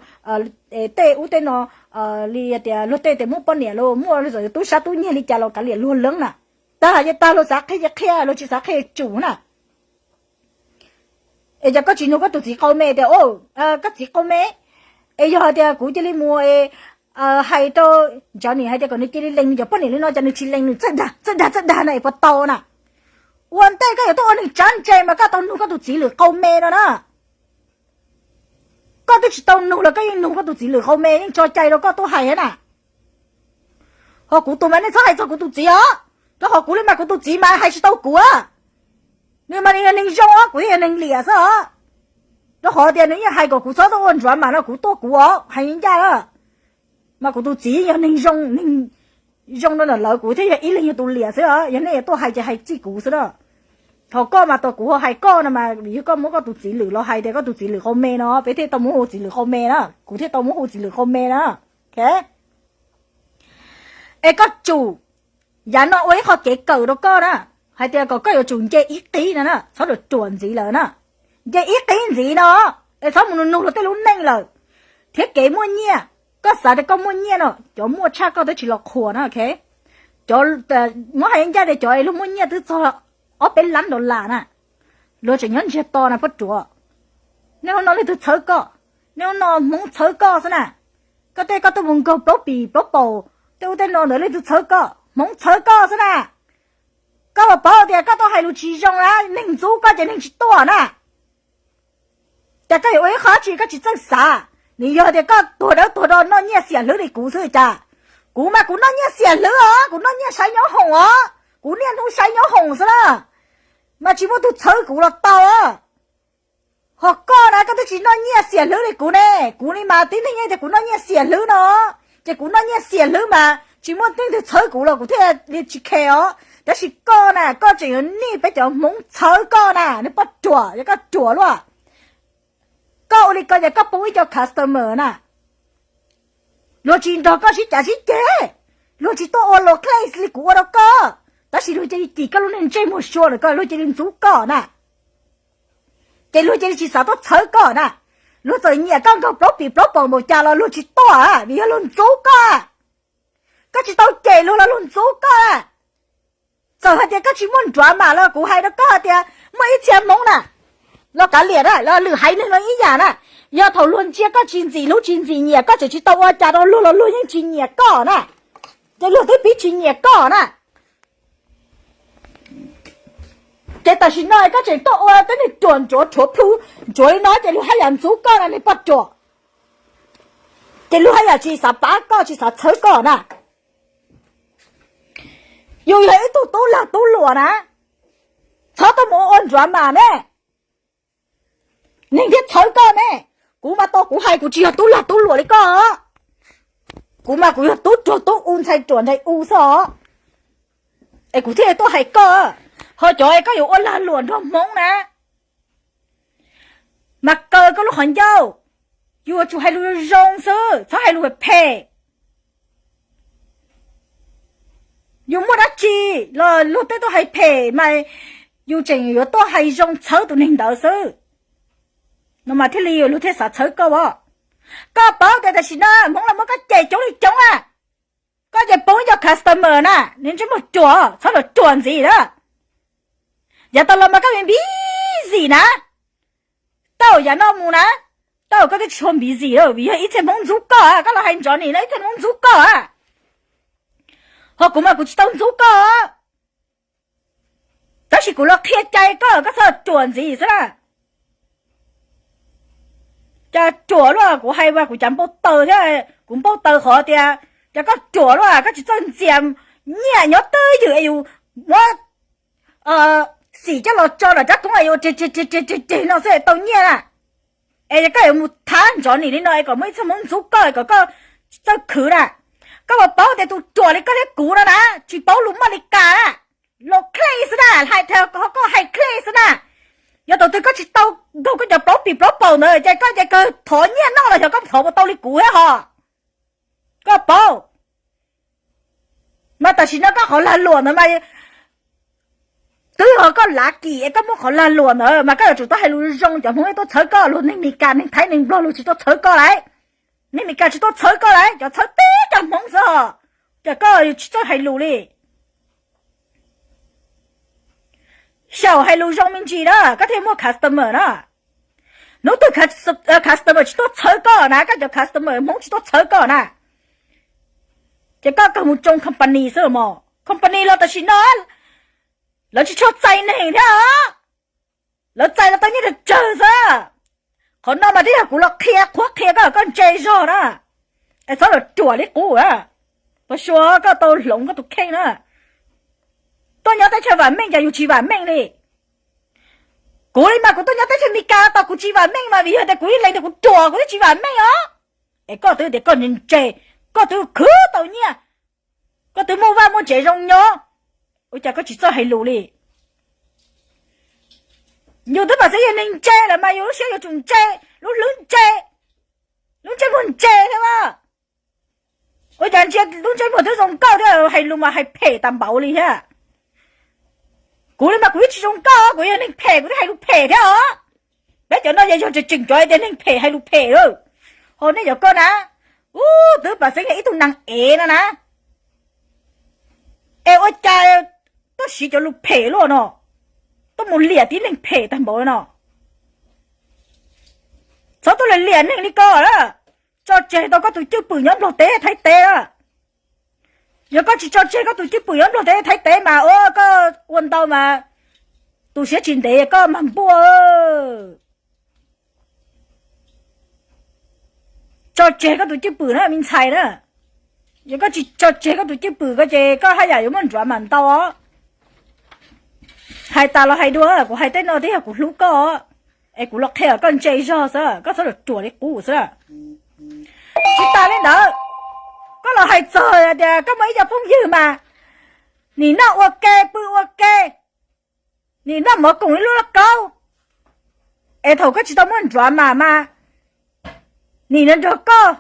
tej ub tej no, li tias luag tej tias muaj poj niam los muaj tub sab tub nyiag li cas los kav liam luag leeb na. Tag hais tias tag luag xav qhia ces qhia, luag tsis xav qhia tsum na. Es cas koj tsis nug koj tus txiv qau me tias, koj txiv qau me, es yog hais tias kuv cia li mus hais rau Ntsov Nim hais tias kom nws cia li lees nws cov poj niam li no, cas nws tsis lees, nws txawj dag txawj dag txawj dag na es puas tau na? Ua ntej koj yuav tuaj ua neeg tsav ntse mas koj tau nug koj tus txiv lwm qau me no na. Koj twb tsis tau nug los koj yeej nug koj tus txiv lwm qau me, yeej tso cai rau koj tuaj hais thiab na. Ho kuv tus mas nej txhob hais txog kuv tus txiv os, rau qhov kuv li mas kuv tus txiv mas hais tsis tau kuv. Nws mas nws yog neeg zoo os, kuv thiaj yog neeg liam xwb os. Rau qhov tias nws yeej hais kom kuv txhob tuaj ua nruav mam no kuv tuaj kuv os, hais ncaj na. Mas kuv tus txiv yog neeg zoo, neeg zoo rau ntawm lawv, kuv thiaj yog ib leeg yog tus liam xwb os. Yog nej yuav tuaj hais ces hais txij kuv xwb na. Thaum koj mas tau kuv ho hais koj no mas vim yog koj muab koj tus txiv lwm los hais tias koj tus txiv lwm qau me no, peb thiaj tau muab hu txiv lwm qau me na, kuv thiaj tau muab hu txiv lwm qau me na. Es koj tsum, yav no ua ib qho kev kawm rau koj na, hais tias kom koj yuav tsum nce ib qib no na, txhob ruam ruam ntxiv lawm na. Nce ib qib ntxiv no, es txhob mus nug nug luag tej lub neej lawm. Thiab kev muaj nyiaj, koj xav tias koj muaj nyiaj no, cov muaj tshaj koj twb tsis los qhuas na, ok? Cov, muab hais ncaj tias cov luag muaj nyiaj twb txog ob peb lab dollar na, luag tseem nyob ntsiag to na pob ruam. Nej hnub no leej twg txhawb koj? Nej hnub no Hmoob txhawb koj xwb na. Koj tej koj tuaj mus nkaug plaub pim plaub paus, tej ub tej no ntawd leej twg txhawb koj? Hmoob txhawb koj xwb na. Koj puas paub tias koj tuaj hais lus tsis zoo na, neeg ntxub koj ces neeg tsis tuaj na. Cas koj yuav ua ib qho tsi koj tsis txawj xav? Nws yog tias koj tuag dawb tuag do noj nyiaj xiam hlwb li kuv xwb cas? Kuv mas kuv noj nyiaj xiam hlwb os, kuv noj nyiaj saib nyob hoom os, kuv niaj hnub saib nyob hoom xwb na. Mas tsis muaj tus txhawb kuv los tau. Ho koj na koj twb tsis noj nyiaj xiam hlwb li kuv ne, kuv li mas tib neeg yeej tias kuv noj nyiaj xiam hlwb no, ces kuv noj nyiaj xiam hlwb mas tsis muaj leej twg txhawb kuv los kuv thiaj li tsis khe os. Tab sis koj na koj tseem yuav nij peb cov Hmoob txhawb koj na, nws pob ruam, yog koj ruam luaj. Koj ua li ko ces koj poob ib co customer na. Luag tsis nrog koj sib cav sib ceg, luag tsis tuaj ua los class li kuv ua rau koj, tab sis luag cia li kis koj lub neej ntsej muag sua lawm koj luag cia li ntxub koj na. Ces luag cia li tsis xav tuaj txhawb koj na. Luag txawm nyiam koj nkaug plaub pim plaub paus npaum cas los luag tsis tuaj, vim yog luag ntxub koj. Koj tsis tau cem luag los luag ntxub koj. Txawm hais tias koj tsis muaj nruav mam los kuv hais rau koj hais tias muaj ib txhia Hmoob na, los kav liam na, los lwm haiv neeg los ib yam na, Yog thaum luag ntsia koj tsis ntxim hlub tsis ntxim nyiam, koj tseem tsis tau ua cas rau luag los luag yeej tsis nyiam koj na. Ces luag twb pib tsis nyiam koj na. Ces tam sim no koj tseem tuaj ua tej neeg ruam ntsuav rhuav plhu ntsuav li no ces luag haj yam ntxub koj na niag poj ruam. Ces luag haj yam tsis xav pab koj tsis xav txhawb koj na. Yus yog ib tug tub lag tub luam na, txhob tuaj mus ua nruav mas me, neeg thiaj txhawb koj me. Kuv mas tau kuv hais kuv tsis yog tub lag tub luam li koj. Kuv mas kuv yog tub ruam tub u ntxhais ruam ntxhais u xwb os. Es kuv thiaj tuaj hais koj, ho cov koj yuav ua lag luam nrog Hmoob na, mas kaw koj lub qhov ncauj, yuav tsum hais lus zoo xwb txhob hais lus phem. Yus muaj dab tsi los luag tej tuaj hais phem mas yus tseem yuav tuaj hais zoo txhawb tus neeg ntawd xwb, no mas thiaj li luag thiaj xav txhawb koj os. Koj paub tias tam sim no Hmoob los muab koj cem coob li coob a. Koj ces poob cov customer na, niag ntsej muag ruam txhob los ruam ntxiv na. Yav tas los mas koj busy na, tau yav no mus na, tau koj twb tsis tshua busy vim yog ib txhia Hmoob ntxub koj, koj los hais Johnny no ib txhia Hmoob ntxub koj. Ho kuv mas kuv tsis tau ntxub koj, tab sis kuv los qhia cai koj, koj txhob ruam ntxiv xwb na. Cas ruam luaj, kuv hais mas kuv cas npau taws thiab, kuv npau taws qhov tias cas koj ruam luaj, koj tsis txawj ntxias nyiaj nyob twj ywm es yus muab xim coj los tso nram rab koob es yus reg reg reg reg reg no xwb tau nyiaj na. Es yog koj yuav mus thab Johnny li no es kom muaj ib txhia Hmoob ntxub koj kom koj tsis txawj khwv na. Koj puas paub tias tus ruam li koj thiab kuv no na tsis paub lus Maj Li Kas na, los claim xwb na, hais tias koj hais claim xwb na. Yog thaum twg koj tsis tau nkaug koj cov plaub pim plaub paum ntawd ces koj ces kawg thov nyiaj noj los yog koj thov puas tau li kuv thiab ho. Koj paub, mas tam sim no koj qhov lag luam ntawd mas twb yog koj lav kim es koj muaj qhov lag luam ntawd mas koj yuav tsum tau hais lus zoo, cov Hmoob tuaj txhawb koj, luag neeg Mes Kas neeg Thaib neeg Nplog luag tsis tuaj txhawb koj lauj. Neeg Mes Kas tsis tuaj txhawb koj lauj, cov txhawb tib cov Hmoob xwb os, ces koj yuav tsis txawj hais lus li. Xyaum hais lus zoo me ntsis na koj thiaj muaj customer na. Hnub twg customer tsis tuaj txhawb koj na, koj cov customer Hmoob tsis tuaj txhawb koj na, ces koj kawg mus tsoo company xwb los mas. Company los tam sim no lawv tsis tshua txais neeg thiab os, lawv txais los tau nyiaj tsawg tsawg xwb. Qhov no mas twb yog kuv los qhia qhuab qhia koj, koj ntse zog na, es txhob los ruam li qub. Puas xyuas koj tau hloov koj tus kheej na. Tuaj nyob teb chaws vam meej cas yus tsis vam meej li. Kuv li mas kuv tuaj nyob teb chaws Mes Kas tos kuv tsis vam meej mas vim yog tias kuv ib leeg tias kuv ruam kuv twb tsis vam meej os. Es koj twb tias koj ntse, koj twb khwv tau nyiaj, koj twb muaj vaj muaj tsev zoo nyob, ua cas koj tsis txawj hais lus li? Yus twb pam xeeb yog neeg ntse lawm mas yus lub siab yuav tsum ntse, lub hlwb ntse, lub ntsej muag ntse thiab a. Ua cas ntsia lub ntsej muag twb zoo nkauj thiab hais lus mas hais phem tas npaum li thiab. Kuv li mas kuv twb tsis zoo nkauj, kuv yog neeg phem kuv twb hais lus phem thiab os. Peb cov no yog yog tseem tseem cov tias neeg phem hais lus phem lawm. Ho nej cov koj na, ub, twb pam xeeb yog ib tug neeg ev no na, es ua cas tuaj siv cov lus phem luaj no, tuaj mus liam tib neeg phem tag npaum no. Txhob tuaj liam liam neeg li ko lawm. Tso tseg tau koj tus cwj pwm nyob Nplog teb Thaib teb lawm. Yog koj tsis tso tseg koj tus cwj pwm nyob Nplog teb Thaib teb mas ua koj ua ntau mas tu siab tsis ntev koj mag npuaj. Tso tseg koj tus cwj pwm na me ntxhais na. Yog koj tsis tso tseg koj tus cwj pwm ko ces koj haj yam yuav muaj nruav mam ntau os. Hais tas los hais dua, kuv hais tej no twb yog kuv hlub koj, es kuv los qhia koj ntse zog xwb, koj txhob los ruam li qub xwb. Tsis tas li ntawd, koj los hais txog tias koj muaj ib co phooj ywg mas nim noj ua ke pw ua ke, nim noj mov koom ib lub lauj kaub, es thaum koj tsis tau muaj nruav mas mas nim nrog koj,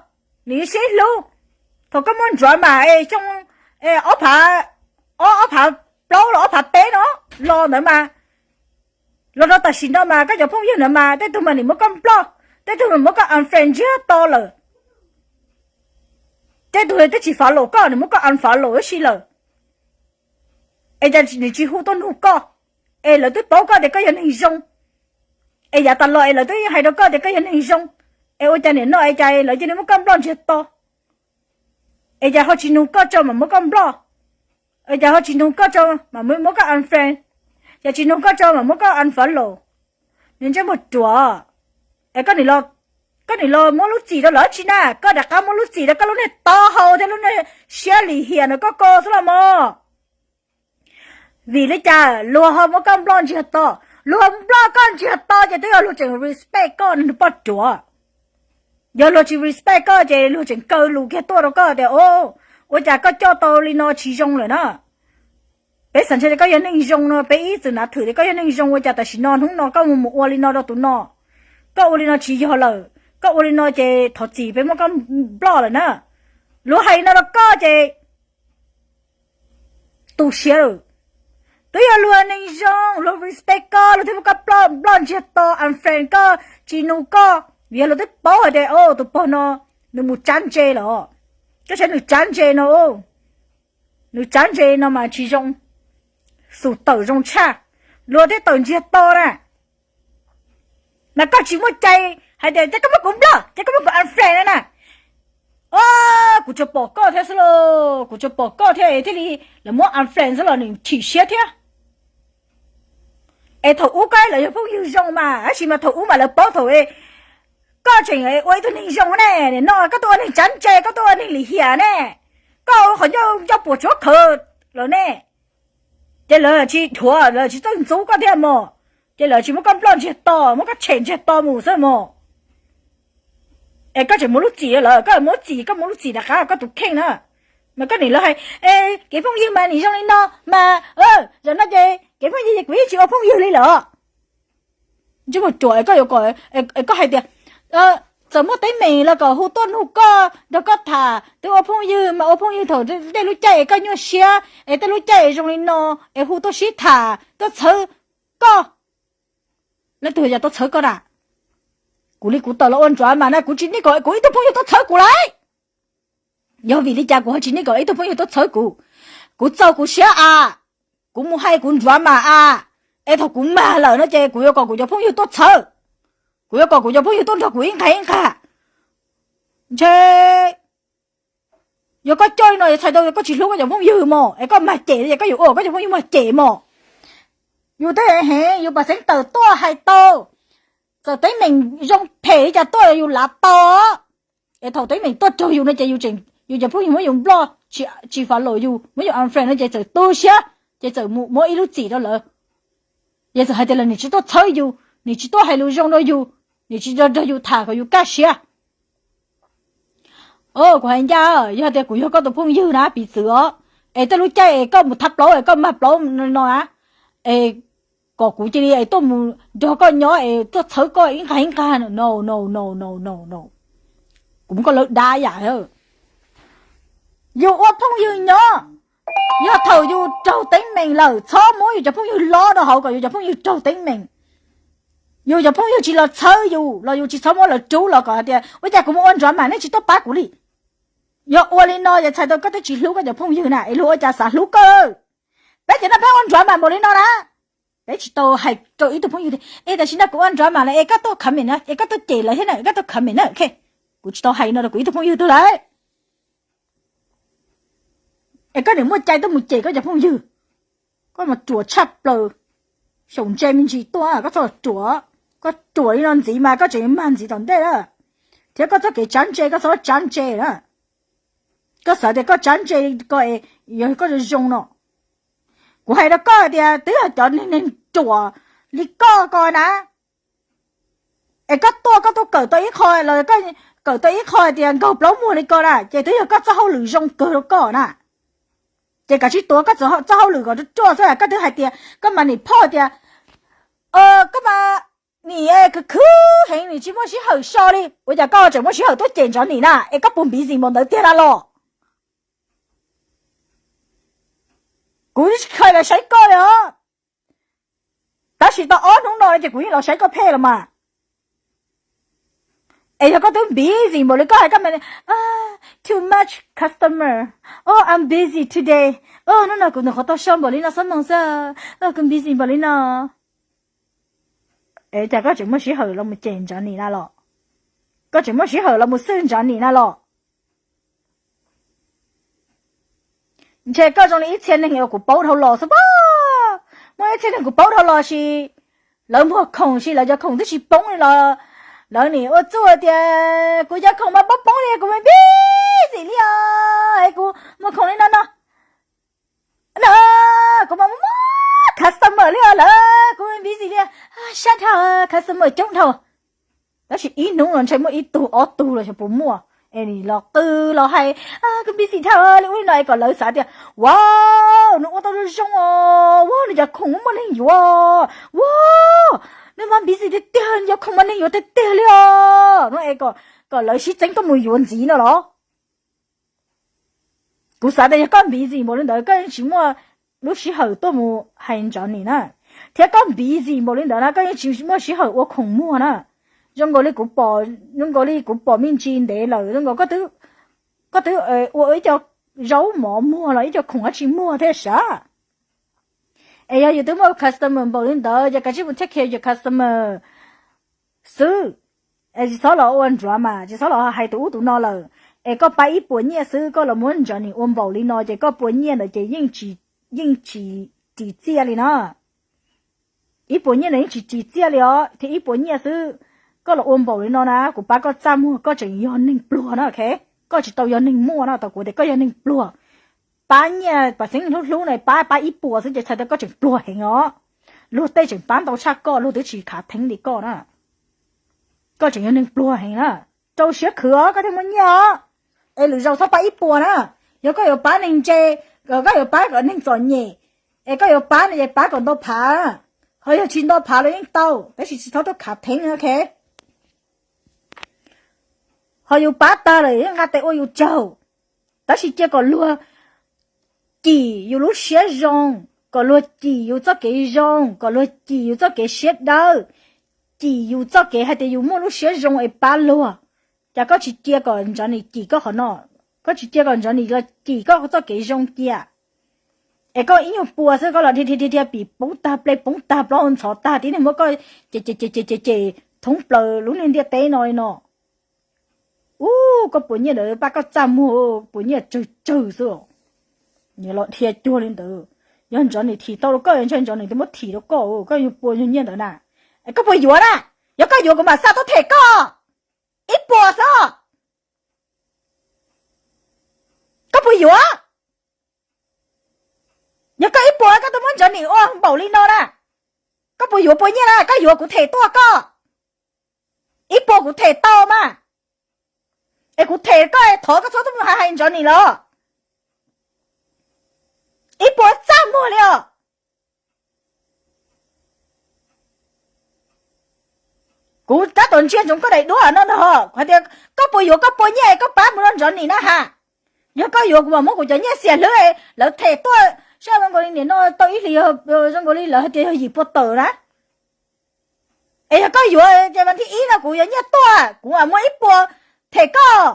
nim sib hlub. Thaum koj muaj nruav mas es xyoo ob phav, ob phav plaub los ob phav peb no los ntawd mas, los rau tam sim no mas koj cov phooj ywg ntawd mas tej tug mas nim muab koj nploj, tej tug nim muab koj unfriend ntsiag to lawm, tej tug twb tsis follow koj nim muab koj unfollow ib si lawm. Es cas nws tsis hu tuaj nug koj? Es lawv twb paub koj tias koj yog neeg zoo, es yav tas los es lawv twb yeej hais rau koj tias koj yog neeg zoo, Es ua cas nim no es cas lawv cia li muab koj block ntsiag to? Es cas ho tsis nug koj tso mam muab koj block? Es cas ho tsis nug koj tso mam muab koj unfriend? Cas tsis nug koj tso mam muab koj unfollow? Nws ntsej muag ruam. Es koj nim los muab lub txim rau lawv tsi na, koj rov qab muab lub txim rau koj lub niag taub hau thiab lub niag siab lim hiam ntawm koj ko xwb los mog. Vim li cas luag ho muab koj block ntsiag to? Luag ho block koj ntsiag to ces twb yog luag tseem respect koj nws poj ruam. Yog luag tsis respect koj ces luag tseem kaw lus kiag tuaj rau koj tias, o, ua cas koj coj tau li no tsis zoo lawm na. Peb xav ntshai tias koj yog neeg zoo no, peb ib txwm nav thwm tias koj yog neeg zoo, ua cas tam sim no hnub no koj mus mus ua li no rau tus no? Koj ua li no tsis yog lawm, koj ua li no ces thov txim peb muab koj block lawm na. Luag hais li no rau koj ces tu siab lawm. Twb yog luag neeg zoo, luag respect koj, luag thiaj muab koj block ntsiag to, unfriend koj, tsis nug koj, vim yog luag twb paub hais tias, o, tus pog no nws mus tsab ntse lawm. Koj saib nws tsab ntse no, nws tsab ntse no mas tsis zoo, xus tawm zoo tshaj, luag thiaj tawm ntsiag to na. Mas koj tsis muaj cai hais tias ces koj muab kuv block, ces koj muab kuv unfriend na na. O, kuv tsuas pom koj thiab xwb lauj, kuv tsuas pom koj thiab thiaj li lawv muab unfriend xwb los nws chim siab thiab. Es thaum ub koj lawv yog phooj ywg zoo mas, tab sis mas thaum ub mas lawv paub thaum koj tseem ua ib tug neeg zoo ne, nim no koj tuaj ua neeg tsab ntse, koj tuaj ua neeg lim hiam ne, koj ua qhov ncauj ncauj puas tsuav khawv lawm ne. Ces lawv tsis dhuav, lawv tsis txawj ntxub koj thiab mog. Ces lawv tsis muab koj nploj ntsiag to, muab koj tshem ntsiag to mus xwb mog. Es koj tseem muab lub txim lawm, koj muab txim, koj muab lub txim rov qab koj tus kheej na. Mas koj nim lawv hais, kev phooj ywg mas nim zoo li no mas, zaum no ces kev phooj ywg ces kuv yeej tsis ua phooj ywg li lawm. Ntsej muag ruam, koj yuav kom koj hais tias txawm muaj teeb meem los kom hu tuaj nug koj, nrog koj tham. Twb ua phooj ywg mas ua phooj ywg thaum tej lub caij es koj nyuaj siab es tej lub caij es zoo li no es hu tuaj sib tham, tuaj txhawb koj. Leej twg yog tuaj txhawb koj na? Kuv li kuv tawm los ua nruav mas na kuv tsis niaj kom kuv ib tug phooj ywg tuaj txhawb kuv lauj. Yog vim li cas kuv ho tsis niaj kom ib tug phooj ywg tuaj txhawb kuv? Kuv txaus kuv siab a, kuv mus hais kuv nruav mas a, es thaum kuv mag lawm no ces kuv yuav kom kuv cov phooj ywg tuaj txhawb, kuv yuav kom kuv cov phooj ywg tuaj nrog kuv ib nqag ib nqag. Ntshe yog koj coj li no yuav txhais tau koj tsis hlub koj cov phooj ywg mos, es koj mag cem es koj yuav ua koj cov phooj ywg mag cem mos. Yus twb heev, yus pam xeeb tawm tuaj hais tau, txawm teeb meem zoo phem li cas tuaj los yus lav tau. Es thaum teeb meem tuaj raug yus no ces yus cov phooj ywg muab yus nploj, tsis follow yus, muab yus unfriend no ces txawm tu siab, ces txawm mus muab ib lub txim rau lawv. Ces txawm hais tias lawv nim tsis tuaj txhawb yus, nim tsis tuaj hais lus zoo rau yus, nim tsis nrog yus tham kom yus kaj siab. Kuv hais ncaj, yog tias kuv yog koj tus phooj ywg na, piv txwv os, es tej lub caij es koj mus thab plaub es koj mag plaub no na, es kom kuv cia li es tuaj mus nrog koj nyob es tuaj txhawb koj ib nqag ib nqag no, no, no, no, no, no. Kuv muab koj lawv dav yam. Yus ua phooj ywg nyob, yog thaum yus raug teeb meem lawm txhob muab yus cov phooj ywg lob rau hauv kom yus cov phooj ywg raug teeb meem. Yus cov phooj ywg tsis los txhawb yus los yus tsis txhob muab lawv rub los kom hais tias ua cas kuv mus ua nruav mas nej tsis tuaj pab kuv li. Yog ua li no ces txhais tau koj twb tsis hlub koj cov phooj ywg na, es luag ua cas xav hlub koj? Peb cov no peb ua nruav mas npaum li no na, peb tsis tau hais rau ib tug phooj ywg tias es tam sim no kuv ua nruav mas lawm es koj tuaj comment na, es koj tuaj cem lawv thiab na, koj tuaj comment na. Kuv tsis tau hais no rau kuv ib tug phooj ywg twg lawm. Es koj nim muaj cai tuaj mus cem koj cov phooj ywg. Koj mas ruam tshaj plaws. Xyaum ntse me ntsis tuaj koj txhob ruam. Koj ruam li no ntxiv mas koj tseem mag ntxiv tom ntej na, thiab koj txoj kev tsab ntse koj txhob tsab ntse na. Koj xav tias koj tsab ntse ko yog koj zoo no. Kuv hais rau koj hais tias twb yog cov neeg ruam li koj ko na, es koj tuaj koj tuaj kawm tau ib qho los kawm tau ib qho hais tias nkaug plaub muag li ko na, ces twb yog koj txoj hauj lwm zoo kawg rau koj na. Ces kav tsij tuav koj txoj hauj lwm kom ruaj ruaj xwb. Koj twb hais tias koj mas nim phoj tias koj mas nim khwv khwv heev nim tsis muaj sij hawm so li, ua cas koj tseem muaj sij hawm tuaj cem Ntsov Nim na? Es koj puas npiv zis npaum ntawd tiag na los? Kuv tsis khaws los saib koj li os. Tab sis tau ob hnub no ces kuv yeej los saib koj pheej los mas. Es yog koj twb npiv zis npaum li koj hais koj mas, too much customer, oh, I'm busy today, oh, hnub no kuv nyuam qhuav tau so npaum li no xab moos xwb, kuv npiv zis npaum li no. Es cas koj tseem muaj sij hawm los mus cem Ntsov Nim na los? Koj tseem muaj sij hawm los mus xwb Ntsov Nim na los? Ntshe koj zoo li ib txhia neeg uas kuv paub dhau los xwb pob. Muaj ib txhia neeg kuv paub dhau los sis lawv muag khoom sis lawv cov khoom twb tsis poob li los lawv nim ua txuj tias kuv cov khoom mas poob poob li, kuv me npib xim li os es kuv muag khoom li no no. No, kuv mas muaj customer li os lawm, kuv me npib xim li, sab dhau, customer coob dhau. Tab sis ib hnub no ntshe muaj ib tug ob tug los xyov puas muaj es nim los qw los hais kuv npib xim dhau li ub li no es kom lawv xav tias, wow, nws ua tau zoo zoo os, wow, nws cov khoom muaj neeg yuav, wow, nws mas npib xim tiag tiag, nws cov khoom mas neeg yuav tiag tiag li os no es kom lawv sib txeeb tuaj mus yuav ntxiv no los? Kuv xav tias yog koj npib xim npaum li ntawd koj yeej tsis muaj lub sij hawm tuaj mus hais Ntsov Nim na, thiab koj npib xim npaum li ntawd na koj yeej tsis muaj sij hawm ua khoom muag na. Zoo nkaus li kuv pom, zoo nkaus li kuv pom me ntsis ntev lawm zoo nkaus koj twb ua ib co zaub mov muag los ib co khoom dab tsi muag thiab sav. Es yog yus twb muaj customer npaum li ntawd ces kav tsij mus take care yus customer xwb. Es tsis txhob los ua nruav mas tsis txhob los hais tus ub tus no lawm. Es koj pab ib puas nyiaj xwb koj los muab Ntsov Nim ua npaum li no ces koj puas nyiaj ntawd ces yeej tsis ris txiaj li no. Ib puas nyiaj ntawd yeej tsis ris txiaj li os, thiab ib puas nyiaj xwb koj los ua npaum li no na kuv pab koj txaj muag koj tseem yog neeg pluag na, ok. Koj tsis tau yog neeg muaj na, tau kuv tias koj yog neeg pluag. Pab nyiaj pab xeeb hlub hlub na pab pab ib puas xwb ces txhais tias koj tseem pluag heev os. Luag tej tseem pab ntau tshaj koj, luag twb tsis khav theeb li koj na. Koj tseem yog neeg pluag heev na, rau siab khwv os koj thiaj muaj nyiaj os. Es lwm zaus txhob pab ib puas na. Yog koj yuav pab neeg ntse, koj yuav pab kom neeg txom nyem, es koj yuav pab no ces pab kom nto phav. Ho yog tsis nto phav los yeej tau tab sis tsis txhob tuaj khav theeb, ok. Ho yus pab tag lawm yeej nqa tes ua yus tsaug, tab sis cia kom luag cim yus lub siab zoo, kom luag cim yus txoj kev zoo, kom luag cim yus txoj kev siab dawb, cim yus txoj kev hais tias yus muaj lub siab zoo es pab luag. Cas koj tsis cia kom Ntsov Nim cim koj qhov no, koj tsis cia kom Ntsov Nim los cim koj txoj kev zoo cia. Es koj ib nyuag pua xwb koj los dhia dhia dhia pim poob tag plej poob tag plaub hau ntxhov tag tib neeg muab koj ces ces ces ces ces thoob plaws lub niag ntiaj teb no li no. Ub, koj puas nyiaj ntawd pab koj txaj muag, puas nyiaj tsawg tsawg xwb. Nyias los dhia cuag li ntawd, yog Ntsov Nim thim tau rau koj ntshe Ntsov Nim twb muab thim rau koj, koj yuav puas yog nyiaj ntawd na. Es koj puas yuav na? Yog koj yuav kuv mam xa tuaj them koj ib puas xwb. Koj puas yuav? Yog koj ib puas koj twb muab Ntsov Nim ua npaum li no na, koj puas yuav puas nyiaj na? Koj yuav kuv them tuaj koj ib puas kuv them tau mas. Es kuv them koj thov koj txhob tuaj mus hais hais Ntsov Nim los. Ib puas txaj muag li os. Kuv tab tom ntsia ntsoov koj daim duab no no hais tias koj puas yuav koj puas nyiaj koj pab mus rau Ntsov Nim na ha. Yog koj yuav kuv mam muab kuv cov nyiaj xiam hlwb lawv them tuaj saib zoo nkaus li nim no tau ib hlis zoo nkaus li lawv hais tias yog yim pua tawm na. Es yog koj yuav ces vas thib ib no kuv yuav nyiaj tuaj kuv mam muab ib puas them koj.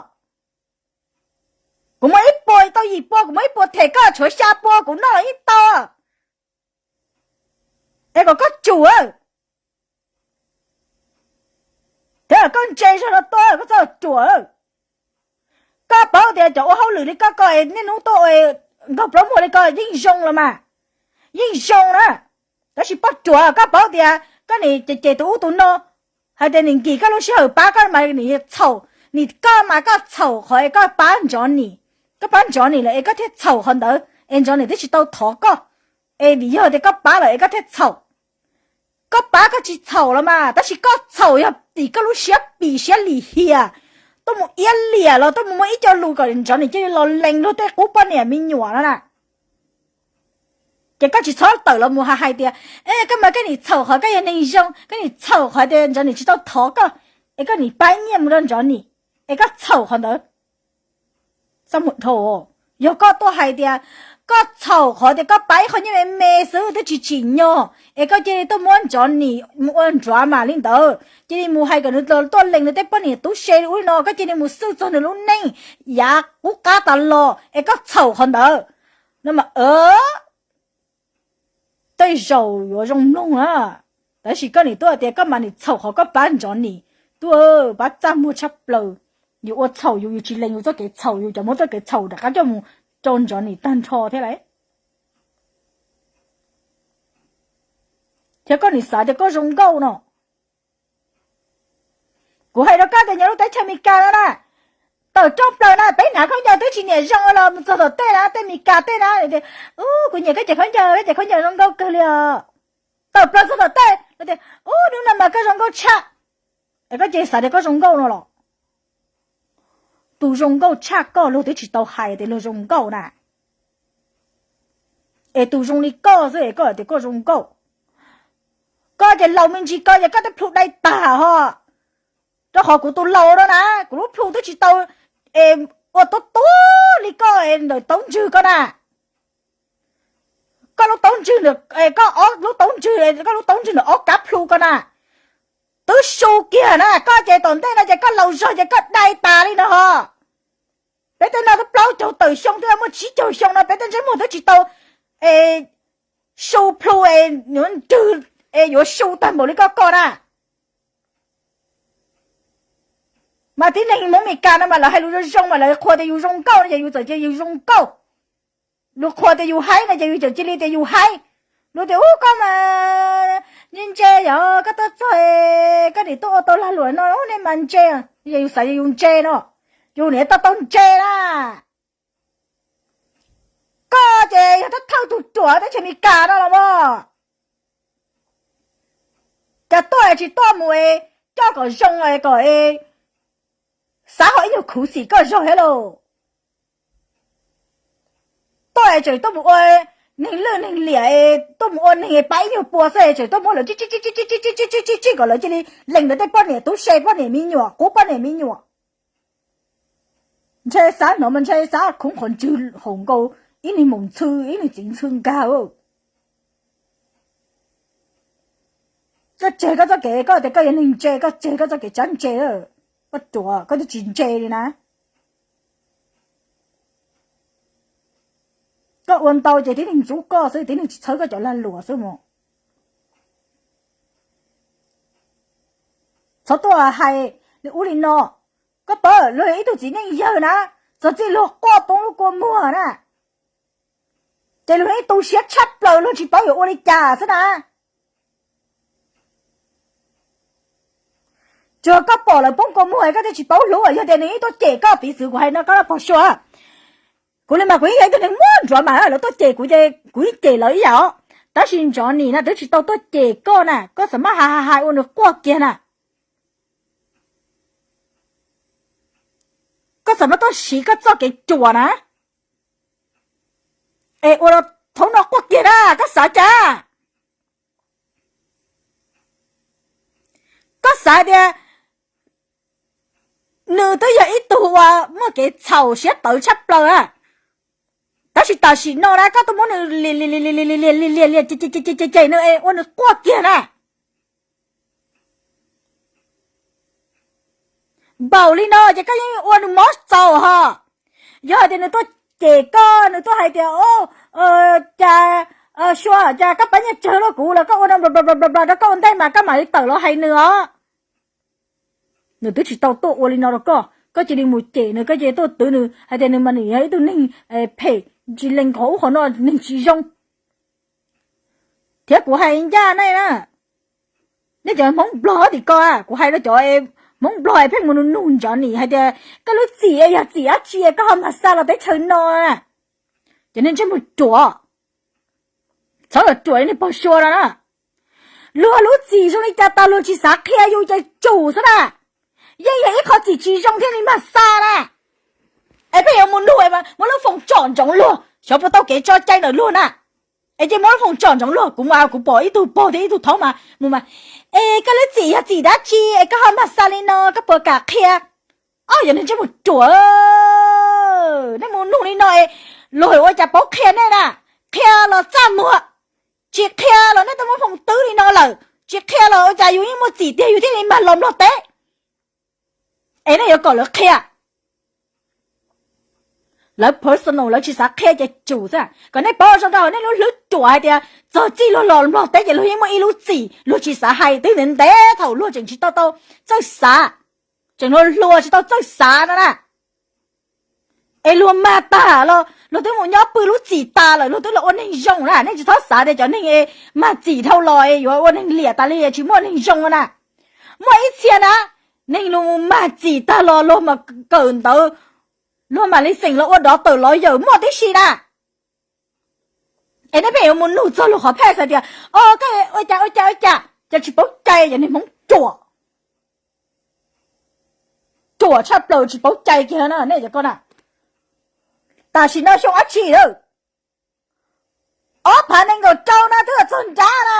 Kuv muab ib puas tau yim pua, kuv muab ib puas them koj, tshuav xya pua kuv noj los yeej tau. Es kom koj tsum, thiab koj ntse zog no tuaj koj txhob ruam. Koj paub tias cov ua hauj lwm li koj ko niaj hnub tuaj ua nkaug plaub muag li ko yeej zoo los mas, yeej zoo na. Tab sis poj ruam koj paub tias koj nim ces ces tus ub tus no hais tias nim nkim koj lub sij hawm pab koj mas nim txhaum, nim koj mas koj txhaum qhov es koj pab Ntsov Nim, koj pab Ntsov Nim lawm es koj thiaj txhaum qhov ntawd es Ntsov Nim twb tsis tau thov koj, es vim yog tias koj pab lawm es koj thiaj txhaum. Koj pab koj tsis txhaum los mas, tab sis koj txhaum yog tim koj lub siab pim siab lim hiam, tuaj mus iab liam los tuaj mus muaj ib co lus kom Ntsov Nim cia li los lees luag tej qub poj niam me nyuam no na. Ces koj tsis txhob tawm los mus hais tias, koj mas koj nim txhaum qhov koj yog neeg zoo, koj nim txhaum qhov tias Ntsov Nim tsis tau thov koj, es koj nim pab nyiaj mus rau Ntsov Nim, es koj txhaum qhov ntawd. Yog koj tuaj hais tias koj txhaum qhov tias koj pab ib qho nyiaj me me xwb twb tsis tsim nyog es koj cia li tuaj muab Ntsov Nim mus ua drama li ntawd, cia li mus hais kom nws tuaj lees nws tej poj niam tub se li ub li no, koj cia li mus xwj txog nws lub neej yav qub qab tas los es koj txhaum qhov ntawd no mas tej zaum yuav zoo mloog na. Tab sis koj nim tuaj tias koj mas nim txhaum qhov koj pab Ntsov Nim, Tub, pab txaj muag tshaj plaws. Yus ua txhaum yus, yus tsis lees yus txoj kev txhaum, yus cov muab txoj kev txhaum rov qab coj mus rau Ntsov Nim tag nrho thiab lauj. Thiab koj nim xav tias koj zoo nkauj no. Kuv hais rau koj tias nyob lub teb chaws Amelikas no na, tawm rooj plaws na peb hnav khaub ncaws twb tsis niam zoo los mus txog tom tej na, tej Amelikas tej na, kuv nyiam koj cov khaub ncaws, koj cov khaub ncaws zoo nkauj kawg li os. Tawm plaws txog tom tej, ub, hnub no mas koj zoo nkauj tshaj. Es koj cia li xav tias koj zoo nkauj no los? Tus zoo nkauj tshaj koj luag twb tsis tau hais tias luag zoo nkauj na. Es tus zoo li koj xwb es koj hais tias koj zoo nkauj. Koj ces laus me ntsis ko ces koj tej plhu dai tag ho. Rau qhov kuv tus laus no na, kuv lub plhu twb tsis tau es ua tuab tuab li koj es ntawm taub ntswg ko na. Koj lub taub ntswg, koj lub taub ntswg, koj lub taub ntswg ntawm ob kab plhu ko na, twb su kiag na. Koj ces tom ntej no ces koj laus zog ces koj dai tas li no ho. Peb tej no twb plaub caug tawm xyoo twb muaj tsib caug xyoo no, peb tej ntsej muag twb tsis tau es su plhu es yuav nrwg es yuav su tag npaum li koj ko na. Mas tib neeg Hmoob Amelikas no mas lawv hais lus zoo zoo mas lawv qhuas tias yus zoo nkauj no ces yus txawm cia yus zoo nkauj. Lus qhuas tias yus haib no ces yus txawm cia li tias yus haib. Lus tias ub koj mas ntse ntse yog koj tuaj txog, koj nim tuaj ua tau lag luam no ub nej mas ntse, ces yus xav yus ntse no, yus niam tau tau ntse na. Koj ces yog thawj thawj tus ruam teb chaws Amelikas no los mas. Cas tuaj es tsis tuaj mus es coj kom zoo kom xav ho ib nyuag khuv xim koj zog thiab lauj. Tuaj es tseem tuaj mus ua neeg lwj neeg liam, tuaj mus ua neeg pab ib nyuag pua xwb es tseem tuaj muab lawv tsij tsij tsij tsij tsij tsij tsij tsij tsij kom lawv cia li lees lawv tej poj niam tub se poj niam me nyuam qub poj niam me nyuam. Ntshe xav hnov mas ntshe xav khoob qhov ntswg haum nkaus ib niag maum ntxhw ib niag txiv ntxhw nkag. Koj tseg koj txoj kev, koj tias koj yog neeg ntse, koj tseg koj txoj kev tsab ntse. Koj ruam, koj twb tsis ntse li na. Koj ua ntau ces tib neeg ntxub koj xwb, tib neeg tsis txhawb koj cov lag luam xwb mas. Txhob tuaj hais li ub li no. Koj paub luag yog ib tug txiv neej yawg na, txog txij luag quaj poob lub kua muag na, ces luag yeej tu siab tshaj plaws, luag tsis paub yuav ua li cas xwb na. Tsuas koj pom lawv poob kua muag koj thiaj tsis paub hlub, yog tias nws yeej tuaj cem koj, piv txwv kuv hais no koj pog Sua, kuv li mas kuv yeej yog ib tug neeg muaj nruav mas lawv tuaj cem kuv ces kuv yeej cem lawv ib yam os. Tab sis Ntsov Nim na twb tsis tau tuaj cem koj na, koj txawm maj hais hais hais ua nws quaj kiag na. Koj txawm maj tuaj siv koj txoj kev ruam na, es ua rau thaum no quaj kiag na, koj xav cas? Koj xav tias nws twb yog ib tug uas muaj kev txhaum siab tawv tshaj plaws na, tab sis tam sim no na koj tuaj muab nws liam liam liam liam liam liam liam liam ces nws ua nws quaj kiag na. Npaum li no ces koj yeej ua nws mob txaus ho. Yog hais tias nws tuaj cem koj, nws tuaj hais tias, cas Sua, cas koj pab nyiaj tsawg rau kuv los koj ua no nplas nplas nplas rau koj ua ntej mas koj mam li tawm los hais nws os. Nws twb tsis tau tuaj ua li no rau koj, koj cia li mus cem nws, koj cia li tuaj twv nws hais tias nws mas nws yog ib tug neeg phem, tsis lees qhov ub qhov no, neeg tsis zoo. Thiab kuv hais ncaj nej na, nej cov Hmoob Nplog tim ko, kuv hais rau cov Hmoob Nplog es pheej mus nug nug Ntsov Nim hais tias koj lub txim yog txim dab tsi koj ho mag xa los teb chaws no na. Cov neeg ntsej muag ruam, txhob los ruam li niag pog Sua no na. Luag lub txim zoo li cas tas luag tsis xav qhia yus ces tsum xwb na. Yeej yog ib qho txim tsis zoo thiaj li mag xa na. Es pheej yuav mus nug, muab lub foos tsom ntsoov luag, xyov puas tau kev tso cai ntawm luag na. Es ces muab lub foos tsom ntsoov luag, kuv mas kuv pom ib tug pog thiab ib tug thaub mas mus mas, es koj lub txim yog txim dab tsi es koj ho mag xa li no, koj puas kam qhia? Ob yog neeg ntsej muag ruam, nej mus nug li no es luag ua cas paub qhia nej na? Qhia los txaj muag, tsis qhia los nej twb muab foos twb li no lawm, tsis qhia los ua cas yus yeej muaj txim tiag yus thiaj li mag los Nplog teb. Es nej yuav kom lawv qhia, Lawv personal lawv tsis xav qhia ces tsum xwb. Kom nej paub zoo rau hauv nej lub hlwb ruam hais tias txog txij luag los Nplog teb ces luag yeej muaj ib lub txim, luag tsis xav hais twb ntev ntev thaum luag tseem tsis tau tau txawj xav, tseem hluas hluas tsis tau txawj xav no na. Es luag mag tag los luag twb mus nyob pw lub txim tas lawm, luag twb los ua neeg zoo na. Nej tsis txhob xav tias cov neeg es mag txim dhau los es yuav ua neeg liam tas li, tsis muaj neeg zoo na. Muaj ib txhia na, neeg luag mus mag txim tag los luag mam kawm ntawv, luag mam li xeem los ua dov tawm los yawm muaj tib si na. Es nej pheej yuav mus nug txog luag qhov phej hais tias, o, koj ua cas ua cas ua cas, cas tsis paub cai, cov neeg Hmoob ruam, ruam tshaj plaws tsis paub cai kiag na nej cov ko na. Tam sim no xyoo dab tsi lawm? Ob phav nees nkaum rau na twb txog nrab na.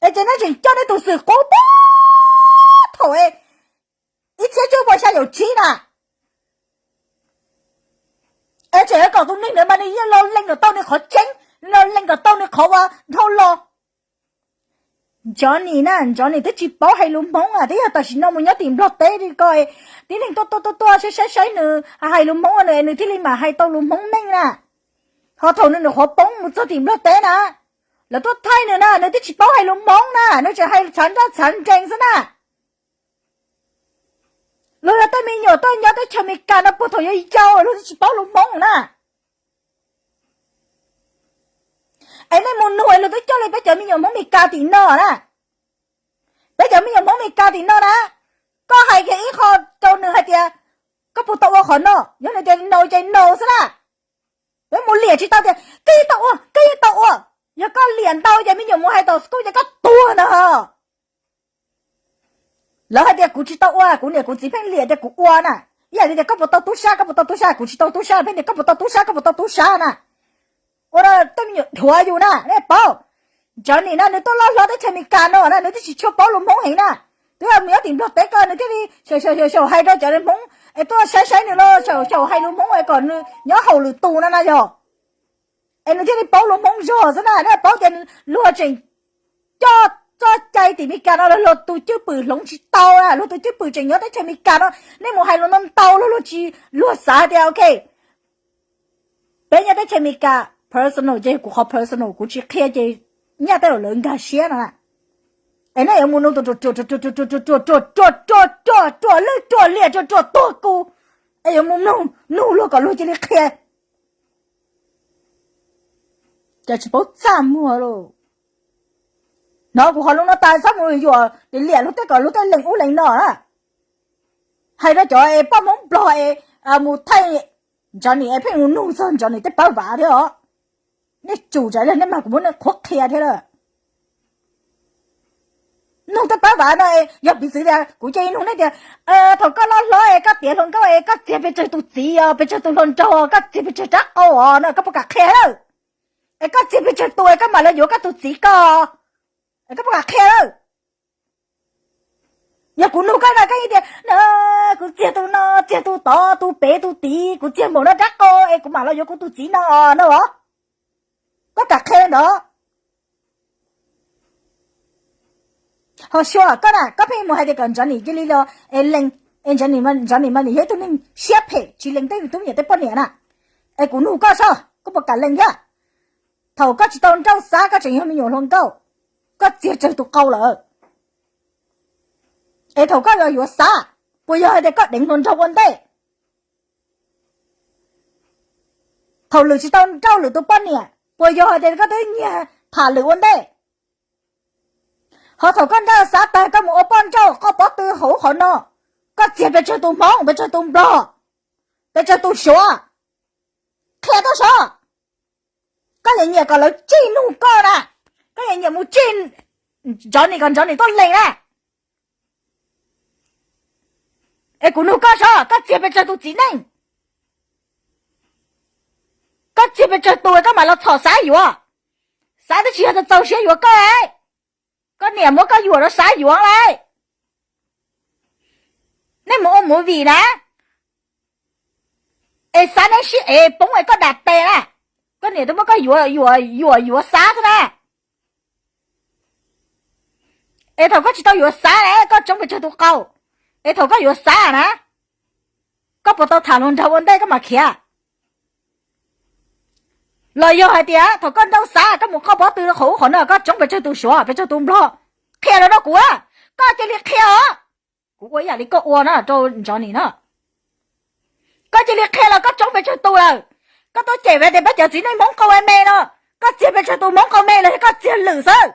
Es ces nej tseem coj nej tus xwm qub puag thaum ib txhiab cuaj puas xya caum tsib na. Es tseem kom tus neeg ntawd mas nws yeej los lees kom tau nws qhov tseeb, los lees kom tau nws qhov uas dhau los. Johnny na, Johnny twb tsis paub hais lus Hmoob na, twb yog tam sim no mus nyob tim Nplog teb li ko, tib neeg tuaj tuaj tuaj tuaj saib saib saib nws hais lus Hmoob ua nws, nws thiaj li mam hais tau lus Hmoob meej na. Ho thaum nws nyuam qhuav poob mus txog tim Nplog teb na, lawv tuaj thaij nws na, nws twb tsis paub hais lus Hmoob na, nws tseem hais txhav nraj txhav nrees xwb na. Luag yog tej me nyuam tuaj nyob teb chaws Amelikas no puag thaum yau yau luag twb tsis paub lus Hmoob na. Es nej mus nug luag twb coj li peb cov me nyuam Hmoob Amelikas tim no na. Peb cov me nyuam Hmoob Amelikas tim no na, koj hais kiag ib qho rau nws hais tias koj puas tau ua qhov no, yog nws tias no ces no xwb na. Peb mus liam tsis tau tias koj yeej tau ua, koj yeej tau ua. Yog koj liam ntau ces me nyuam mus hais tom school ces koj tuag ntag. Lawv hais tias kuv tsis tau ua, kuv niam kuv txiv pheej liam tias kuv ua na. Ib yam li tias koj puas tau tub sab, koj puas tau tub sab, kuv tsis tau tub sab, pheej tias koj puas tau tub sab, koj puas tau tub sab na. Ua rau tej me nyuam dhuav yus na, nej paub. Johnny na nws tuaj loj hlob teb chaws Amelikas no na, nws twb tsis tshua paub lus Hmoob heev na. Twb yog mus nyob tim Nplog teb ko nws thiaj li xyaum xyaum hais rau cov Hmoob es tuaj saib saib nws los xyaum xyaum hais lus Hmoob es kom nws nyob haum lwm tus no na yog. Es nws thiaj li paub lus Hmoob zog xwb na, nej paub tias luag tseem coj txoj cai tim Amelikas no los luag tus cwj pwm hloov tsis tau na, luag tus cwj pwm tseem nyob teb chaws Amelikas no, nej mus hais lus ntau ntau luag luag tsis, luag xav tias ok, peb nyob teb chaws Amelikas personal ces kuv qhov personal kuv tsis qhia ces nyaj tej zaum lawv nkag siab no na. Es nej yuav mus nug tus ruam ruam ruam ruam ruam ruam ruam ruam ruam ruam ruam ruam lwj ruam liam ruam ruam tuag kuv, es yuav mus nug luag kom luag cia li qhia. Cas tsis paub txaj muag lauj. Hnov kuv qhov lus no tas txhob mus yuam liam luag tej kom luag tej lees ub lees no na. Hais rau cov es poj Hmoob Nplog es mus thaij Johnny es pheej mus nug txog Johnny tej pawb vav thiab os. Nej tsum tsam li nej mas kuv muab nej qhuab qhia thiab lawm. Nug tej pawb vav no yog piv txwv tias kuv cia li nug nej tias thaum koj loj hlob es koj tiav hluas nkauj es koj txiag pes tsawg tus txiv os, pes tsawg tus hluas nraug, koj txiag pes tsawg rab qau os no koj puas kam qhia lawm? Es koj txiag pes tsawg tus es koj mam los yuav koj tus txiv koj, es koj puas kam qhia lawm? Yog kuv nug koj no koj yeej tias kuv txiag tus no, txiag tus tod, tus pem tus tid, kuv txiag npaum no rab qau es kuv mam los yuav kuv tus txiv no no os. Koj kam qhia ntawd. Ho sua koj na koj pheej mus hais tias kom Johnny cia li los es lees, es Johnny mas nws yog ib tug neeg siab phem tsis lees tej tub me nyuam tej poj niam na. Es kuv nug koj soj koj puas kam lees thiab? Thaum koj tsis tau nrauj Xab koj tseem yog me nyuam hluas nkauj, koj txiag tsawg tus qau lawm? Es thaum koj los yuav Xab, puas yog hais tias koj deev hluas nraug ua ntej? Thaum lwm tsis tau nrauj lwm tus poj niam, puas yog hais tias koj twb nyiag tham lwm ua ntej? Ho thaum koj nrauj Xab tag koj mus ua poj nrauj qoj pob tw hauv qhov no, koj txiag pes tsawg tus Hmoob, pes tsawg tus Nplog, pes tsawg tus Suav? Qhia tuaj soj. Koj nyiam nyiam kom lawv tsij nug koj na, koj nyiam nyiam mus tsij Johnny kom Johnny tuaj lees na. Es kuv nug koj soj koj txiag pes tsawg tus txiv neej? Koj txiag pes tsawg tus koj mam los txhom Xab yuav? Xab twb tsis yog txaus siab yuav koj. Koj niam muab koj yuam rau Xab yuav lauj. Nej mus ua movie na, es Xab neb sib ev poob es koj dam tes na, koj niam twb muab koj yuam yuam yuav Xab xwb na. Es thaum koj tsis tau yuav Xab na koj tsoob pes tsawg tus qau? Es thaum koj yuav Xab na, Koj puas tau tham hluas nraug ua ntej koj mam khiav? Los yog hais tias thaum koj nrauj xav koj mus qoj pob tw rau qhov ub qhov no koj tsoob pes tsawg tus Suav pes tsawg tus Nplog, qhia los rau kuv a. Koj cia li qhia os. Kuv ua ib yam li koj ua na rau Ntsov Nim no. Koj cia li qhia los koj tsoob pes tsawg tus lawm. Koj tuaj cem tias peb cov txiv neej Hmoob qau me no, koj txiag pes tsawg tus Hmoob qau me los yog koj txiag lwm xwb.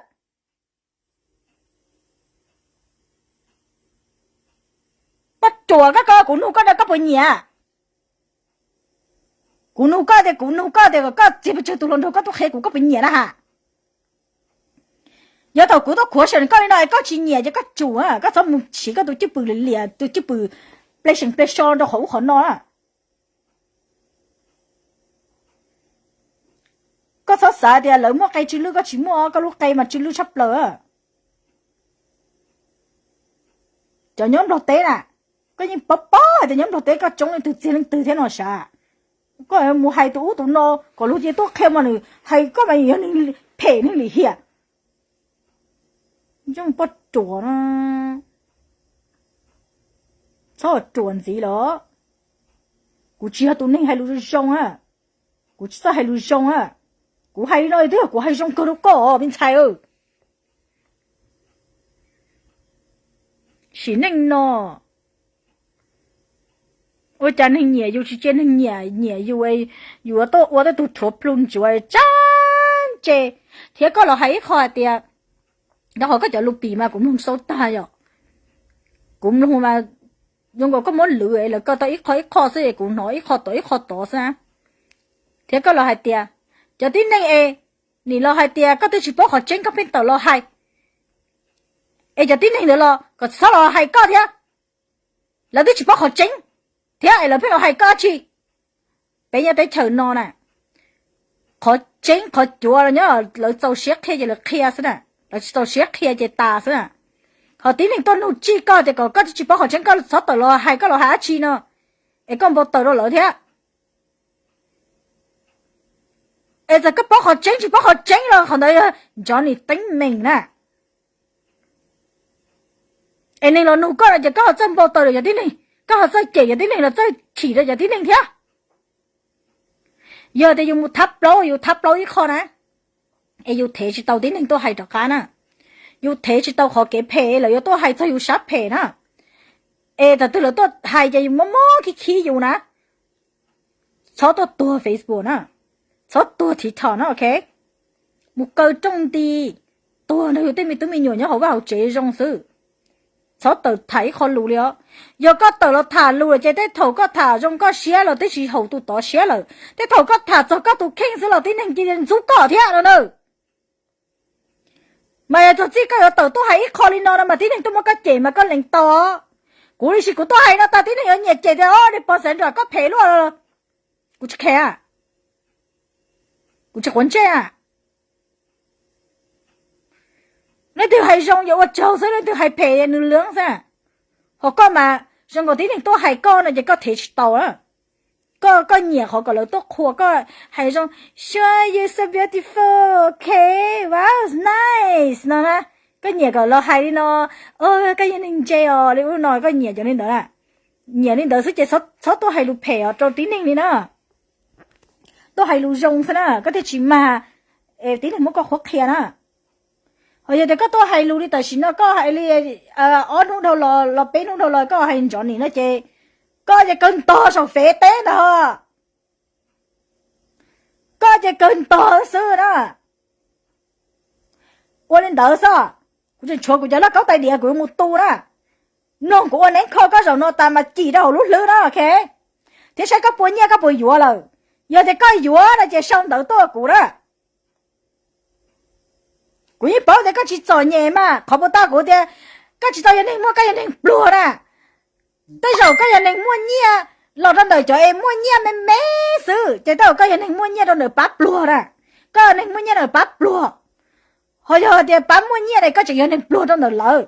Poj ruam koj, kuv nug koj no koj puas nyiam? Kuv nug koj tias, kuv nug koj tias koj txiag pes tsawg tus hluas nraug koj tuaj qhia kuv koj puas nyiam na ha? Yog thaum kuv tuaj khuav seem koj li no es koj tsis nyiam ces koj tsum, koj txhob mus siv koj tus cwj pwm liam liam tus cwj pwm ple seem ple so rau qhov ub qhov no. Koj txhob xav tias lawv muaj qe tsw lwj koj tsis muaj, koj lub qe mas tsw lwj tshaj plaws. Cov nyob Nplog teb na, koj yeej paub paub hais tias nyob Nplog teb koj tsoob leej twg txiag leej twg thiab no sav. Koj mus hais tus ub tus no kom luag cia tuaj qhia mas nws hais koj mas yog neeg phem neeg lim hiam. Yeej poj ruam no, txhob ruam ntxiv los. Kuv tsis yog tus neeg hais lus zoo a, kuv tsis txawj hais lus zoo a. Kuv hais li no twb yog kuv hais zoo kawg rau koj me ntxhais. Sim neej no ua cas neeg nyiam yus tsis cia neeg nyiam nyiam yus, yus yuav tuaj ua tej tug rhuav plhu ntsuav tsab ntse. Thiab koj los hais ib qho hais tias, rau qhov koj cov lus pim mas kuv mloog xaub tag yom. Kuv mloog mas zoo nkaus koj muab lwv lawv kaw tau ib qho ib qho xwb es kuv hnov ib qho tod ib qho tod xwb. Thiab koj los hais tias cov tib neeg es nim los hais tias koj twb tsis paub qhov tseeb koj pheej tawm los hais, es cov tib neeg ntawd los kom txhob los hais koj thiab. Lawv twb tsis paub qhov tseeb thiab es lawv pheej los hais koj dab tsi? Peb nyob teb chaws no na, qhov tseeb qhov cuav los nyob lawv txaus siab qhia ces lawv qhia xwb na, lawv tsis txaus siab qhia ces tas xwb na. Ho tib neeg tuaj nug tsij koj tias kom koj twb tsis paub qhov tseeb koj txhob tawm los hais, koj los hais dab tsi no, es koj npau taws rau lawv thiab. Es txawm koj paub qhov tseeb tsis paub qhov tseeb los qhov ntawd yog Ntsov Nim teeb meem na. Es neeg los nug koj no ces koj ho txawj npau taws rau cov tib neeg, koj ho txawj cem cov tib neeg los txawj chim rau cov tib neeg thiab. Yog tias yus mus thab plaub, yus thab plaub ib qho na, es yus thev tsis tau tib neeg tuaj hais rov qab na. Yus thev tsis tau qhov kev phem lawv yuav tuaj hais txog yus sab phem na. Es thaum twg lawv tuaj hais ces yus mob mob khib khib yus na. Txhob tuaj tuag Facebook na, txhob tuag TikTok na, ok. Mus kaw rooj nti, tuag nrog yus tej me tub me nyuam nyob hauv vaj hauv tsev zoo xwb. Txhob tawm tham ib qho lus li os. Yog koj tawm los tham lus lawm ces tej thaum koj tham zoo koj siab los twb tsis haum tus tod siab lawm. Tej thaum koj tham txog koj tus kheej xwb los tib neeg cia li ntxub koj thiab no na. Mas yog txog txij koj yuav tawm tuaj hais ib qho li no no mas tib neeg tuaj muab koj cem mas koj lees tau. Kuv li sis kuv tuaj hais no tas tib neeg yuav nyiam cem tias o, niag pog xav nram koj phem luaj. Kuv tsis khe, kuv tsis quav ntsej. Leej twg hais zoo yuav ua tsaug xwb, leej twg hais phem nws lwv xwb. Ho koj mas zoo nkaus tib neeg tuaj hais koj no ces koj thev tsis tau. Koj, koj nyiam qhov kom lawv tuaj qhuas koj hais zoo, sure you so beautiful, ok, wow, nice no na. Koj nyiam kom lawv hais li no, koj yog neeg ntse os li ub no, koj nyiam cov li ntawd na. Nyiam li ntawd xwb ces txhob tuaj hais lus phem os rau tib neeg li na. Tuaj hais lus zoo xwb na koj thiaj tsis mag, es tib neeg muab koj qhuab qhia na. Ho yog tias koj tuaj hais lus li tam sim no koj hais li ob hnub dhau los los peb hnub dhau los koj hais Ntsov Nim no ces koj ces kawg ntog saum Fev teb ntag. Koj ces kawg ntog xwb na. Ua li ntawd xwb, kuv tseem tshuav kuv cov lauj kaub tais diav kuv yuav mus tu na. Mloog kuv ua neeb kho koj zaum no tas mas cim rau hauv lub hlwb na, ok. Thiab saib koj puas nyiaj koj puas yuav lawm. Yog tias koj yuav no ces sau ntawv tuaj kuv na. Kuv yeej paub tias koj tsis txom nyem mas qhov puas tau kuv tias koj tsis tau yog neeg muaj, koj yog neeg pluag na. Tej zaum koj yog neeg muaj nyiaj los rau ntawm cov es muaj nyiaj me me xwb ces tej zaum koj yog neeg muaj nyiaj rau ntawm pab pluag na. Koj yog neeg muaj nyiaj rau ntawm pab pluag. Ho yog tias pab muaj nyiaj ne koj tseem yog neeg pluag rau ntawm lawv.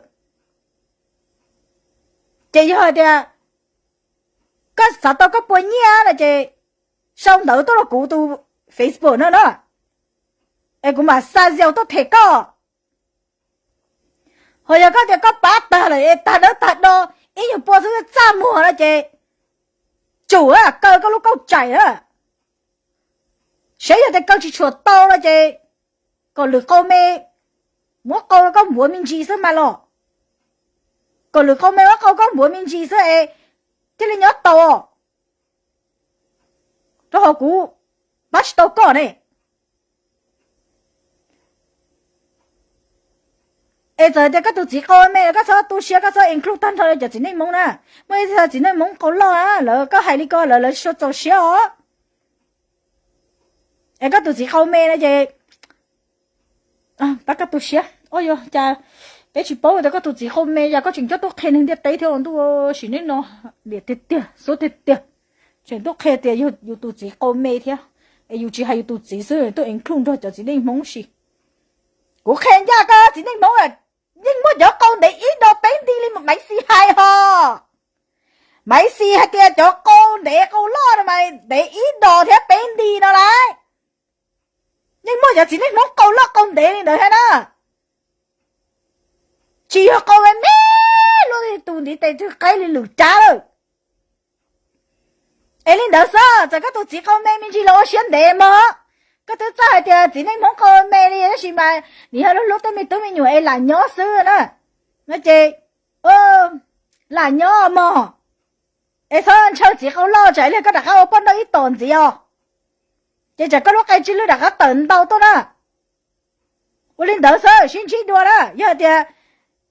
Ces yog tias koj xav tau koj puas nyiaj no ces sau ntawv tuaj rau kuv tus Facebook no na, es kuv mam xa Zelle tuaj them koj. Ho yog koj tias koj pab tag lawm es tag dawb tag do ib nyuag pua xwb txaj muag no ces tsum kaw koj lub kauj tsaim a. Saib yog tias kaw tsis tshua tau no ces kom lwm qau me muab qau rau koj npuav me ntsis xwb mas los. Kom lwm qau me muab qau koj npuav me ntsis xwb es thiaj li nyob tau. Rau qhov kuv pab tsis tau koj ne. Es txawm tias koj tus txiv qau me los koj txhob tu siab, koj txhob include tag nrho cov txiv neej Hmoob na. Muaj ib txhia txiv neej Hmoob qau loj na, lawv koj hais li ko lawv lawv tsis txaus siab os. Es koj tus txiv qau me no ces pab koj tu siab. Ua cas peb tsis paub tias koj tus txiv qau me, yog koj tseem coj tuaj qhia neeg ntiaj teb thiab ntuj, sim neej no liam tiag tiag, xub tiag tiag. Tseem tuaj qhia tias yog yus tus txiv qau me thiab, es yus tsis hais yus tus txiv xwb, tuaj include nrog cov txiv neej Hmoob si. Kuv qhia ncaj koj txiv neej Hmoob, yeej muaj cov qau ntev ib do peb nti li Maiv Xis hais hos. Maiv Xis hais tias cov qau ntev qau loj no mas ntev ib do thiab peb nti no lauj. Yeej muaj cov txiv neej Hmoob qau loj qau ntev li ntawd thiab na. Tsis yog qau me me luaj li tus ntiv tes twg qaib li lwm rab lawm. Es li ntawd xwb, txawm koj tus txiv qau me me ntsis los ua siab ntev mog. Koj twb txawj hais tias txiv neej Hmoob qau me li tab sis mas nws yog lub hlub tej me tub me nyuam es lam nyob xwb na. No ces lam nyob mog. Es txhob ntshaw txiv qau loj tsam ib pliag koj rov qab ua poj nrauj ib tom ntxiv os. Ces tsam koj lub qe tsw lwj rov qab tawm ntau tuaj na. Ua li ntawd xwb, sib ntsib dua na. Yog tias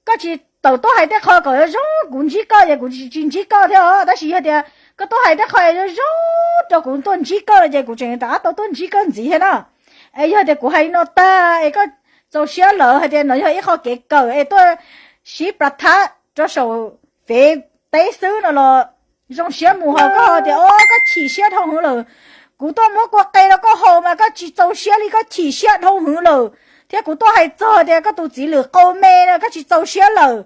koj tsis tawm tuaj hais tej qho kom zoo kuv ntsib koj ces kuv tsis ntsib koj thiab os. Tab sis yog tias koj tuaj hais tej qho zoo zoo rau kuv tuaj ntsib koj no ces kuv tseem rov qab tau tuaj ntsib koj ntxiv thiab na. Es yog tias kuv hais li no tag es koj txaus siab lawm hais tias no yog ib qho kev kawm es tuaj sib plas thab rau saum fev teb xwb no los zoo siab mus, ho koj tias o koj chim siab dhau hwv lawm. Kuv tuaj muab kua qe rau koj haus mas koj tsis txaus siab li, koj chim siab dhau hwv lawm. Thiab kuv tuaj hais txog tias koj tus txiv lwm qau me no koj tsis txaus siab lawm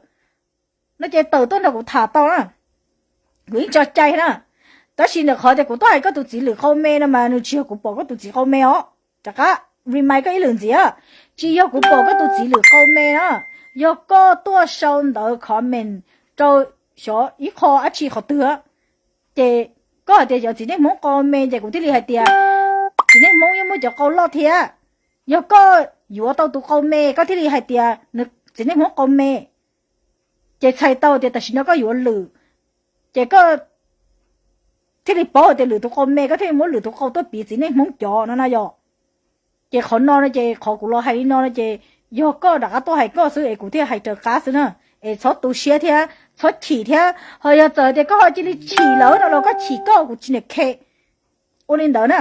no ces tawm tuaj nrog kuv tham tau na. Kuv yeej tso cai na. Tab sis ntawm qhov tias kuv tuaj hais koj tus txiv lwm qau me no mas nws tsis yog kuv pom koj tus txiv qau me os. Rov qab remind koj ib lwm ntxiv, tsis yog kuv pom koj tus txiv lwm qau me na. Yog koj tuaj sau ntawv comment rau xyov ib qho dab tsi qhov twg, ces koj hais tias cov txiv neej Hmoob qau me ces kuv thiaj li hais tias txiv neej Hmoob yeej muaj cov qau loj thiab. Yog koj yuav tau tus qau me koj thiaj li hais tias txiv neej Hmoob qau me, ces txhais tau tias tam sim no koj yuav lwm, ces koj thiaj li paub hais tias lwm tus qau me koj thiaj li muab lwm tus qau tuaj piv txiv neej Hmoob cov no na yom. Ces qhov no no ces qhov kuv los hais li no no ces yog koj rov qab tuaj hais koj xwb es kuv thiaj hais raws qab xwb na. Es txhob tu siab thiab txhob chim thiab, ho yog txawm tias koj ho cia li chim lawm no los koj chim koj kuv tsis niam khe. Ua li ntawd na.